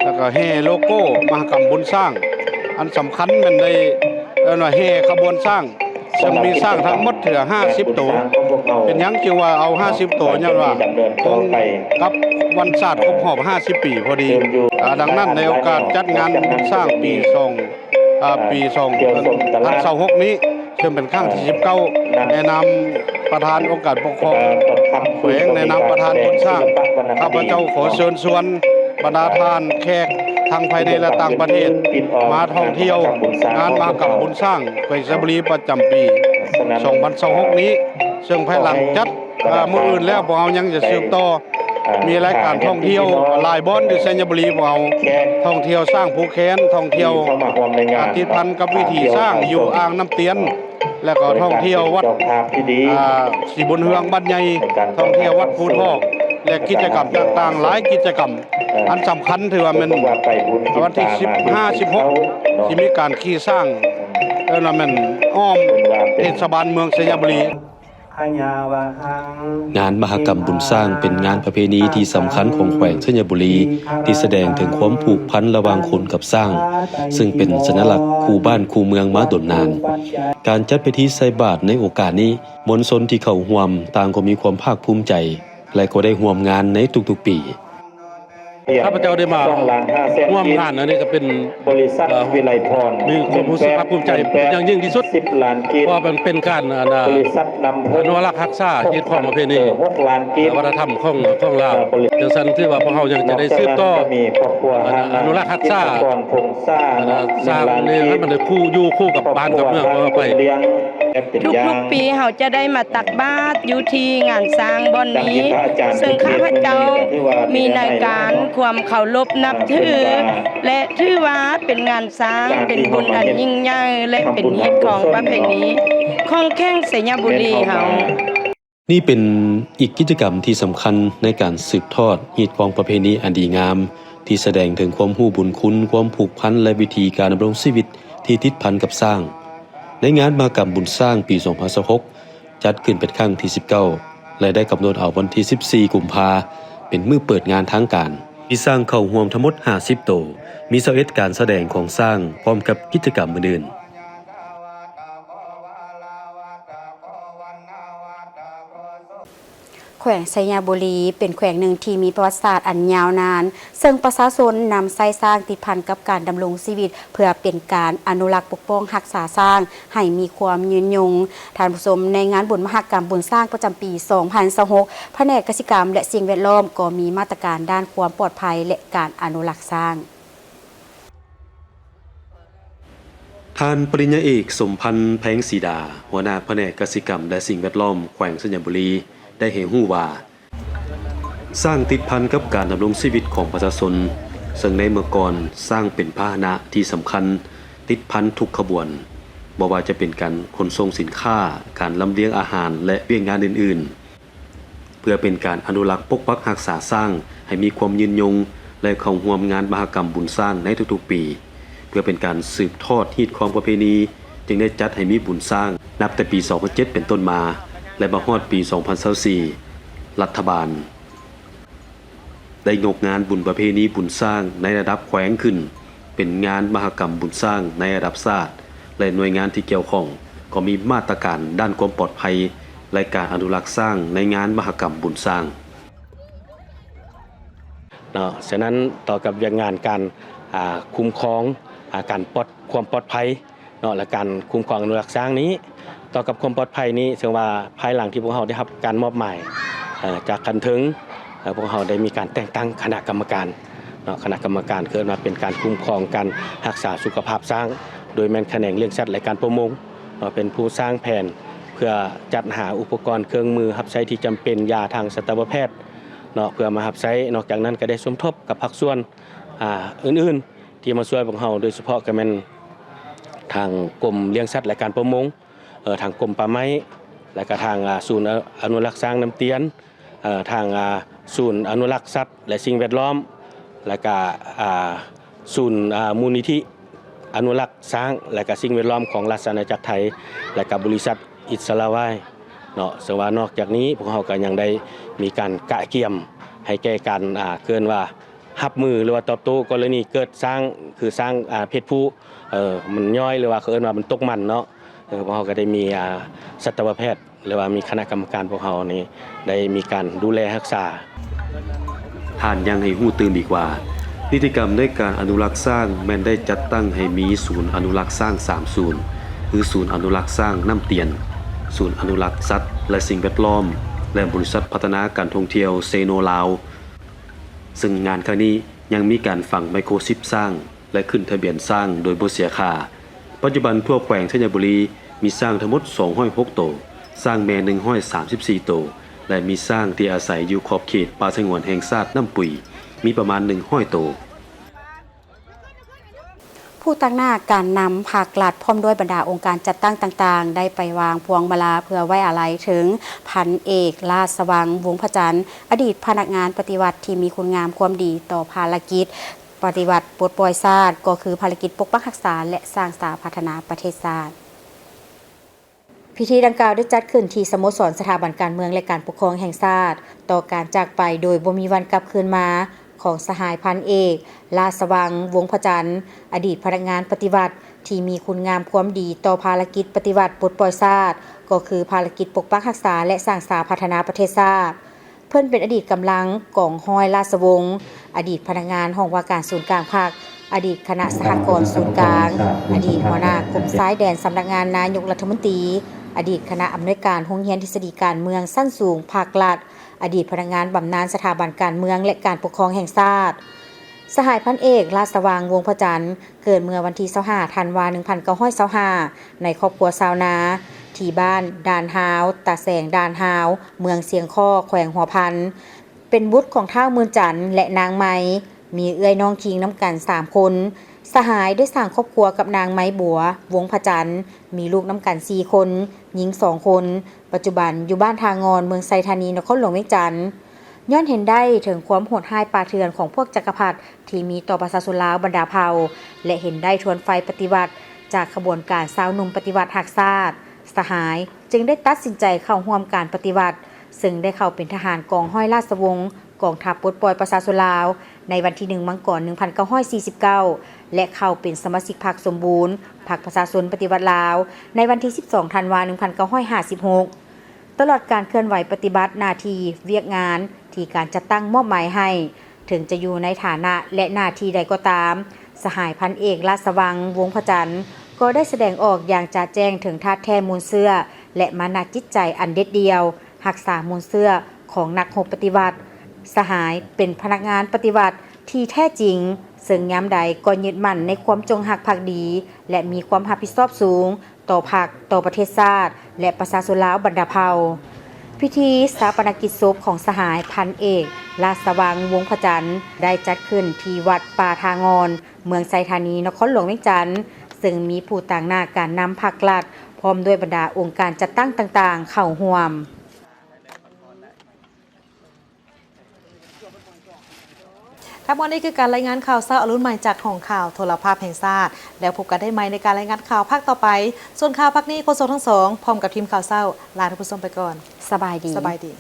ແລ້ວກໍແຫ່ໂລໂກ້ມະຫະກຳບຸນຊ້າງ ອັນສຳຄັນແມ່ນໄດ້ ເອີ້ນວ່າແຫ່ຂະບວນຊ້າງ ເຊິ່ງມີຊ້າງທັງໝົດເທື່ອຫ້າສິບໂຕ. ເປັນຫຍັງຈຶ່ງວ່າເອົາຫ້າສິບໂຕ? ຍ້ອນວ່າກົງກັບວັນຊາດຄົບຮອບຫ້າສິບປີພໍດີ. ອ່າ ດັ່ງນັ້ນໃນໂອກາດຈັດງານບຸນຊ້າງປີສອງ ອ່າ ປີສອງພັນຊາວຫົກນີ້ ເຊິ່ງເປັນຄັ້ງທີສິບເກົ້າ ໃນນາມປະທານອົງການປົກຄອງແຂວງ ໃນນາມປະທານບຸນຊ້າງ ຂ້າພະເຈົ້າຂໍເຊີນຊວນ ບັນດາທ່ານແຂກທັງພາຍໃນ ແລະ ຕ່າງປະເທດ ມາທ່ອງທ່ຽວງານມະຫະກຳບຸນຊ້າງແຂວງໄຊຍະບູລີ ປະຈຳປີສອງພັນຊາວຫົກນີ້ ເຊິ່ງພາຍຫຼັງຈັດ ອ່າ ມື້ອື່ນແລ້ວ ພວກເຮົາຍັງຈະສືບຕໍ່ ມີລາຍການທ່ອງທ່ຽວຫຼາຍບ່ອນຢູ່ໄຊຍະບູລີ ພວກເຮົາທ່ອງທ່ຽວຊ້າງຜູກແຂນ ທ່ອງທ່ຽວ ອ່າ ຕິດພັນກັບວິຖີຊ້າງຢູ່ອ່າງນ້ຳຕຽນ ແລະ ກໍທ່ອງທ່ຽວວັດ ອ່າ ສີບຸນເຮືອງບ້ານໃຫຍ່ ທ່ອງທ່ຽວວັດພູທອກ ແລະ ກິດຈະກຳຕ່າງໆ ຫຼາຍກິດຈະກຳ. ອັນສຳຄັນຖືວ່າແມ່ນວັນທີສິບຫ້າ ສິບຫົກ ຊິມີການຂີ່ຊ້າງ ເອີ້ນວ່າແມ່ນອ້ອມເທດສະບານເມືອງໄຊຍະບູລີ. ງານມະຫະກຳບຸນຊ້າງເປັນງານປະເພນີທີ່ສຳຄັນຂອງແຂວງໄຊຍະບູລີ ທີ່ສະແດງເຖິງຄວາມຜູກພັນລະຫວ່າງຄົນກັບຊ້າງ, ເຊິ່ງເປັນສັນຍະລັກຄູ່ບ້ານຄູ່ເມືອງມາດົນນານ. ການຈັດພິທີໃສ່ບາດໃນໂອກາດນີ້, ມວນຊົນທີ່ເຂົ້າຮ່ວມຕ່າງກໍມີຄວາມພາກພູມໃຈ ແລະ ກໍໄດ້ຮ່ວມງານໃນທຸກໆປີ. ຂ້າພະເຈົ້າໄດ້ມາຮ່ວມງານອັນນີ້ກໍເປັນ ບໍລິສັດ ເອີ ວິໄລພອນ ມີຄວາມຮູ້ສຶກພາກພູມໃຈເປັນຢ່າງຍິ່ງທີ່ສຸດ ສິບລ້ານກີບ ເພາະວ່າມັນເປັນການ ອັນ ອະນຸລັກຮັກສາຮີດຄອງປະເພນີ ຫົກລ້ານກີບ ວັດທະນະທຳຂອງ ຂອງລາວ. ຈັ່ງຊັ້ນຖືວ່າພວກເຮົາຍັງຈະໄດ້ສືບຕໍ່ ອັນ ອະນຸລັກຮັກສາ ອັນ ສ້າງນີ້ໃຫ້ມັນໄດ້ຄູ່ ຢູ່ຄູ່ກັບບ້ານກັບເມືອງຂອງເຮົາໄປ. ທຸກໆປີເຮົາຈະໄດ້ມາຕັກບາດຢູ່ທີ່ງານຊ້າງບ່ອນນີ້ ເຊິ່ງຂ້າພະເຈົ້າມີໃນການຄວາມເຄົາລົບນັບຖື ແລະ ຖືວ່າເປັນງານຊ້າງ ເປັນບຸນອັນຍິ່ງໃຫຍ່ ແລະ ເປັນຮີດຄອງປະເພນີຂອງແຂວງໄຊຍະບູລີເຮົາ. ນີ້ເປັນອີກກິດຈະກຳທີ່ສຳຄັນໃນການສືບທອດຮີດຄອງປະເພນີອັນດີງາມ ທີ່ສະແດງເຖິງຄວາມຮູ້ບຸນຄຸນ, ຄວາມຜູກພັນ ແລະ ວິຖີການດຳລົງຊີວິດທີ່ຕິດພັນກັບຊ້າງ. ໃນງານມະຫະກຳບຸນຊ້າງປີສອງພັນຊາວຫົກ ຈັດຂຶ້ນເປັນຄັ້ງທີສິບເກົ້າ ແລະ ໄດ້ກຳນົດເອົາວັນທີສິບສີ່ ກຸມພາ ເປັນມື້ເປີດງານທາງການ. ມີຊ້າງເຂົ້າຮ່ວມທັງໝົດຫ້າສິບໂຕ, ມີຊາວເອັດການສະແດງຂອງຊ້າງ ພ້ອມກັບກິດຈະກຳອື່ນໆ. ແຂວງໄຊຍະບູລີເປັນແຂວງໜຶ່ງທີ່ມີປະຫວັດສາດອັນຍາວນານ, ເຊິ່ງປະຊາຊົນນຳໃຊ້ຊ້າງຕິດພັນກັບການດຳລົງຊີວິດ ເພື່ອເປັນການອະນຸລັກປົກປ້ອງຮັກສາຊ້າງໃຫ້ມີຄວາມຍືນຍົງ. ທ່ານຜູ້ຊົມ, ໃນງານບຸນມະຫະກຳບຸນຊ້າງປະຈຳປີສອງພັນຊາວຫົກ ພະແນກກະສິກຳ ແລະ ສິ່ງແວດລ້ອມກໍມີມາດຕະການດ້ານຄວາມປອດໄພ ແລະ ການອະນຸລັກຊ້າງ. ທ່ານປະລິນຍາເອກ ສົມພັນ ແພງສີດາ, ຫົວໜ້າພະແນກກະສິກຳ ແລະ ສິ່ງແວດລ້ອມ ແຂວງໄຊຍະບູລີ ໄດ້ໃຫ້ຮູ້ວ່າ ຊ້າງຕິດພັນກັບການດຳລົງຊີວິດຂອງປະຊາຊົນ, ເຊິ່ງໃນເມື່ອກ່ອນ ຊ້າງເປັນພາຫະນະທີ່ສຳຄັນ ຕິດພັນທຸກຂະບວນ, ບໍ່ວ່າຈະເປັນການຂົນສົ່ງສິນຄ້າ, ການລຳລຽງອາຫານ ແລະ ວຽກງານອື່ນໆ. ເພື່ອເປັນການອະນຸລັກປົກປັກຮັກສາຊ້າງໃຫ້ມີຄວາມຍືນຍົງ ແລະ ເຂົ້າຮ່ວມງານມະຫະກຳບຸນຊ້າງໃນທຸກໆປີ. ເພື່ອເປັນການສືບທອດຮີດຄອງປະເພນີ, ຈຶ່ງໄດ້ຈັດໃຫ້ມີບຸນຊ້າງນັບແຕ່ປີສອງພັນເຈັດເປັນຕົ້ນມາ ແລະ ມາຮອດປີສອງພັນຊາວສີ່ ລັດຖະບານ ໄດ້ຍົກງານບຸນປະເພນີບຸນຊ້າງໃນລະດັບແຂວງຂຶ້ນເປັນງານມະຫະກຳບຸນຊ້າງໃນລະດັບຊາດ ແລະ ໜ່ວຍງານທີ່ກ່ຽວຂ້ອງກໍມີມາດຕະການດ້ານຄວາມປອດໄພ ແລະ ການອະນຸລັກຊ້າງໃນງານມະຫະກຳບຸນຊ້າງ. ເນາະ ສະນັ້ນຕໍ່ກັບວຽກງານການ ອ່າ ຄຸ້ມຄອງ ອ່າ ການປອດ ຄວາມປອດໄພ ເນາະ ແລະ ການຄຸ້ມຄອງອະນຸລັກຊ້າງນີ້ ຕໍ່ກັບຄວາມປອດໄພນີ້ ເຊິ່ງວ່າພາຍຫຼັງທີ່ພວກເຮົາໄດ້ຮັບການມອບໝາຍ ເອີ ຈາກຂັ້ນເທິງ ເອີ ພວກເຮົາໄດ້ມີການແຕ່ງຕັ້ງຄະນະກຳມະການ ເນາະ ຄະນະກຳມະການ ເອີ້ນວ່າເປັນການຄຸ້ມຄອງການຮັກສາສຸຂະພາບຊ້າງ ໂດຍແມ່ນຂະແໜງລ້ຽງສັດ ແລະ ການປະມົງ ເນາະ ເປັນຜູ້ສ້າງແຜນ ເພື່ອຈັດຫາອຸປະກອນເຄື່ອງມືຮັບໃຊ້ທີ່ຈຳເປັນ ຢາທາງສັດຕະວະແພດ ເນາະ ເພື່ອມາຮັບໃຊ້. ນອກຈາກນັ້ນກໍໄດ້ສົມທົບກັບພາກສ່ວນ ອາ ອື່ນໆ ທີ່ມາຊ່ວຍພວກເຮົາ ໂດຍສະເພາະກໍແມ່ນທາງກົມລ້ຽງສັດ ແລະ ການປະມົງ ເອີ ທາງກົມປ່າໄມ້ ແລະກະທາງ ອາ ສູນອະນຸລັກຊ້າງນ້ຳຕຽນ, ເອີ ທາງ ອາ ສູນອະນຸລັກສັດ ແລະ ສິ່ງແວດລ້ອມ, ແລະກະ ອາ ສູນ ອາ ມູນນິທິອະນຸລັກຊ້າງ ແລະກະສິ່ງແວດລ້ອມຂອງລາຊະອານາຈັກໄທ ແລະກະບໍລິສັດອິດສະລາວາຍເນາະ. ເຊິ່ງວ່ານອກຈາກນີ້ ພວກເຮົາກະຍັງໄດ້ມີການກະກຽມໃຫ້ແກ່ການ ອາ ເອີ້ນວ່າ ຮັບມື ຫຼືວ່າຕອບໂຕ້ກໍລະນີເກີດຊ້າງ ຄືຊ້າງ ອາ ເພດຜູ້ ເອີ ມັນຍ້ອຍ ຫຼືວ່າເຂົາເອີ້ນວ່າມັນຕົກມັນເນາະ. ເອີ ພວກເຮົາກໍໄດ້ມີ ອາ ສັດຕະວະແພດ ຫຼືວ່າມີຄະນະກຳມະການພວກເຮົານີ້ ໄດ້ມີການດູແລຮັກສາ. ທ່ານຍັງໃຫ້ຮູ້ຕື່ມອີກວ່າ ນິຕິກຳໃນການອະນຸລັກຊ້າງແມ່ນໄດ້ຈັດຕັ້ງໃຫ້ມີສູນອະນຸລັກຊ້າງສາມສູນ ຄືສູນອະນຸລັກຊ້າງນ້ຳຕຽນ, ສູນອະນຸລັກສັດ ແລະ ສິ່ງແວດລ້ອມ ແລະ ບໍລິສັດພັດທະນາການທ່ອງທ່ຽວເຊໂນລາວ. ເຊິ່ງງານຄັ້ງນີ້ຍັງມີການຝັງໄມໂຄຊິບຊ້າງ ແລະ ຂຶ້ນທະບຽນຊ້າງໂດຍບໍ່ເສຍຄ່າ. ປັດຈຸບັນທົ່ວແຂວງໄຊຍະບູລີມີຊ້າງທັງໝົດສອງຮ້ອຍຫົກໂຕ, ຊ້າງແມ່ໜຶ່ງຮ້ອຍສາມສິບສີ່ໂຕ ແລະ ມີຊ້າງທີ່ອາໄສຢູ່ຂອບເຂດປ່າສະຫງວນແຫ່ງຊາດນ້ຳປຸຍ ມີປະມານໜຶ່ງຮ້ອຍໂຕ. ຜູ້ຕາງໜ້າການນຳພາກລັດ ພ້ອມດ້ວຍບັນດາອົງການຈັດຕັ້ງຕ່າງໆ ໄດ້ໄປວາງພວງມາລາເພື່ອໄວ້ອາໄລເຖິງພັນເອກ ລາຊະວັງ ວົງພະຈັນ ອະດີດພະນັກງານປະຕິວັດທີ່ມີຄຸນງາມຄວາມດີຕໍ່ພາລະກິດປະຕິວັດປົດປ່ອຍຊາດ ກໍຄືພາລະກິດປົກປັກຮັກສາ ແລະ ສ້າງສາພັດທະນາປະເທດຊາດ. ພິທີດັ່ງກ່າວໄດ້ຈັດຂຶ້ນທີ່ສະໂມສອນສະຖາບັນການເມືອງ ແລະ ການປົກຄອງແຫ່ງຊາດ ຕໍ່ການຈາກໄປໂດຍບໍ່ມີວັນກັບຄືນມາຂອງສະຫາຍພັນເອກ ລາຊະວັງ ວົງພະຈັນ ອະດີດພະນັກງານປະຕິວັດທີ່ມີຄຸນງາມຄວາມດີຕໍ່ພາລະກິດປະຕິວັດປົດປ່ອຍຊາດ ກໍຄືພາລະກິດປົກປັກຮັກສາ ແລະ ສ້າງສາພັດທະນາປະເທດຊາດ. ເພິ່ນເປັນອະດີດກຳລັງກອງຮ້ອຍລາຊະວົງ, ອະດີດພະນັກງານຫ້ອງວ່າການສູນກາງພັກ, ອະດີດຄະນະສະຫະກອນສູນກາງ, ອະດີດຫົວໜ້າກົມຊາຍແດນສຳນັກງານນາຍົກລັດຖະມົນຕີ, ອະດີດຄະນະອຳນວຍການໂຮງຮຽນທິດສະດີການເມືອງຊັ້ນສູງພາກລັດ, ອະດີດພະນັກງານບຳນານສະຖາບັນການເມືອງ ແລະ ການປົກຄອງແຫ່ງຊາດ. ສະຫາຍພັນເອກ ລາຊະວັງ ວົງພະຈັນ ເກີດເມື່ອວັນທີຊາວຫ້າ ທັນວາ ໜຶ່ງພັນເກົ້າຮ້ອຍຊາວຫ້າ ໃນຄອບຄົວຊາວນາ ທີ່ບ້ານດ່ານຮາວ, ຕາແສງດ່ານຮາວ, ເມືອງຊຽງຄໍ້, ແຂວງຫົວພັນ. ເປັນບຸດຂອງທ້າວໝື່ນຈັນ ແລະ ນາງໄມ, ມີເອື້ອຍນ້ອງຄີງນຳກັນສາມຄົນ. ສະຫາຍໄດ້ສ້າງຄອບຄົວກັບນາງໄມບົວ ວົງພະຈັນ, ມີລູກນຳກັນສີ່ຄົນ, ຍິງສອງຄົນ, ປັດຈຸບັນຢູ່ບ້ານທ່າງ່ອນ ເມືອງໄຊທານີ ນະຄອນຫຼວງວຽງຈັນ. ຍ້ອນເຫັນໄດ້ເຖິງຄວາມໂຫດຮ້າຍປ່າເຖື່ອນຂອງພວກຈັກກະພັດທີ່ມີຕໍ່ປະຊາຊົນລາວບັນດາເຜົ່າ ແລະ ເຫັນໄດ້ທວນໄຟປະຕິວັດຈາກຂະບວນການຊາວໜຸ່ມປະຕິວັດຮັກຊາດ, ສະຫາຍຈຶ່ງໄດ້ຕັດສິນໃຈເຂົ້າຮ່ວມການປະຕິວັດ, ເຊິ່ງໄດ້ເຂົ້າເປັນທະຫານກອງຮ້ອຍລາຊະວົງ ກອງທັບປົດປ່ອຍປະຊາຊົນລາວ ໃນວັນທີໜຶ່ງ ມັງກອນ ໜຶ່ງພັນເກົ້າຮ້ອຍສີ່ສິບເກົ້າ ແລະ ເຂົ້າເປັນສະມາຊິກພັກສົມບູນ ພັກປະຊາຊົນປະຕິວັດລາວ ໃນວັນທີສິບສອງ ທັນວາ ໜຶ່ງພັນເກົ້າຮ້ອຍຫ້າສິບຫົກ. ຕະຫຼອດການເຄື່ອນໄຫວປະຕິບັດໜ້າທີ່ວຽກງານທີ່ການຈັດຕັ້ງມອບໝາຍໃຫ້, ເຖິງຈະຢູ່ໃນຖານະ ແລະ ໜ້າທີ່ໃດກໍຕາມ, ສະຫາຍພັນເອກ ລາຊະວັງ ວົງພະຈັນ ກໍໄດ້ສະແດງອອກຢ່າງຈະແຈ້ງເຖິງທາດແທ້ມູນເຊື້ອ ແລະ ມານະຈິດໃຈອັນເດັດດ່ຽວ ຮັກສາມູນເຊື້ອຂອງນັກຮົບປະຕິວັດ. ສະຫາຍເປັນພະນັກງານປະຕິວັດທີ່ແທ້ຈິງ, ເຊິ່ງຍາມໃດກໍຍຶດໝັ້ນໃນຄວາມຈົງຮັກພັກດີ ແລະ ມີຄວາມຮັບຜິດຊອບສູງ ຕໍ່ພັກ, ຕໍ່ປະເທດຊາດ ແລະ ປະຊາຊົນລາວບັນດາເຜົ່າ. ພິທີຊາປະນະກິດສົບຂອງສະຫາຍພັນເອກ ລາຊະວັງ ວົງພະຈັນ ໄດ້ຈັດຂຶ້ນທີ່ວັດປ່າທ່າງ່ອນ, ເມືອງໄຊທານີ, ນະຄອນຫຼວງວຽງຈັນ, ເຊິ່ງມີຜູ້ຕາງໜ້າການນຳພັກລັດ ພ້ອມດ້ວຍບັນດາອົງການຈັດຕັ້ງຕ່າງໆເຂົ້າຮ່ວມ. ທັງໝົດນີ້ຄືການລາຍງານຂ່າວເຊົ້າອະລຸນໃໝ່ຈາກຫ້ອງຂ່າວໂທລະພາບແຫ່ງຊາດ. ແລ້ວພົບກັນໄດ້ໃໝ່ໃນການລາຍງານຂ່າວພາກຕໍ່ໄປ. ສ່ວນຂ່າວພາກນີ້ ໂຄສົກທັງສອງ ພ້ອມກັບທີມຂ່າວເຊົ້າ ລາທ່ານຜູ້ຊົມໄປກ່ອນ. ສະບາຍດີ. ສະບາຍດີ.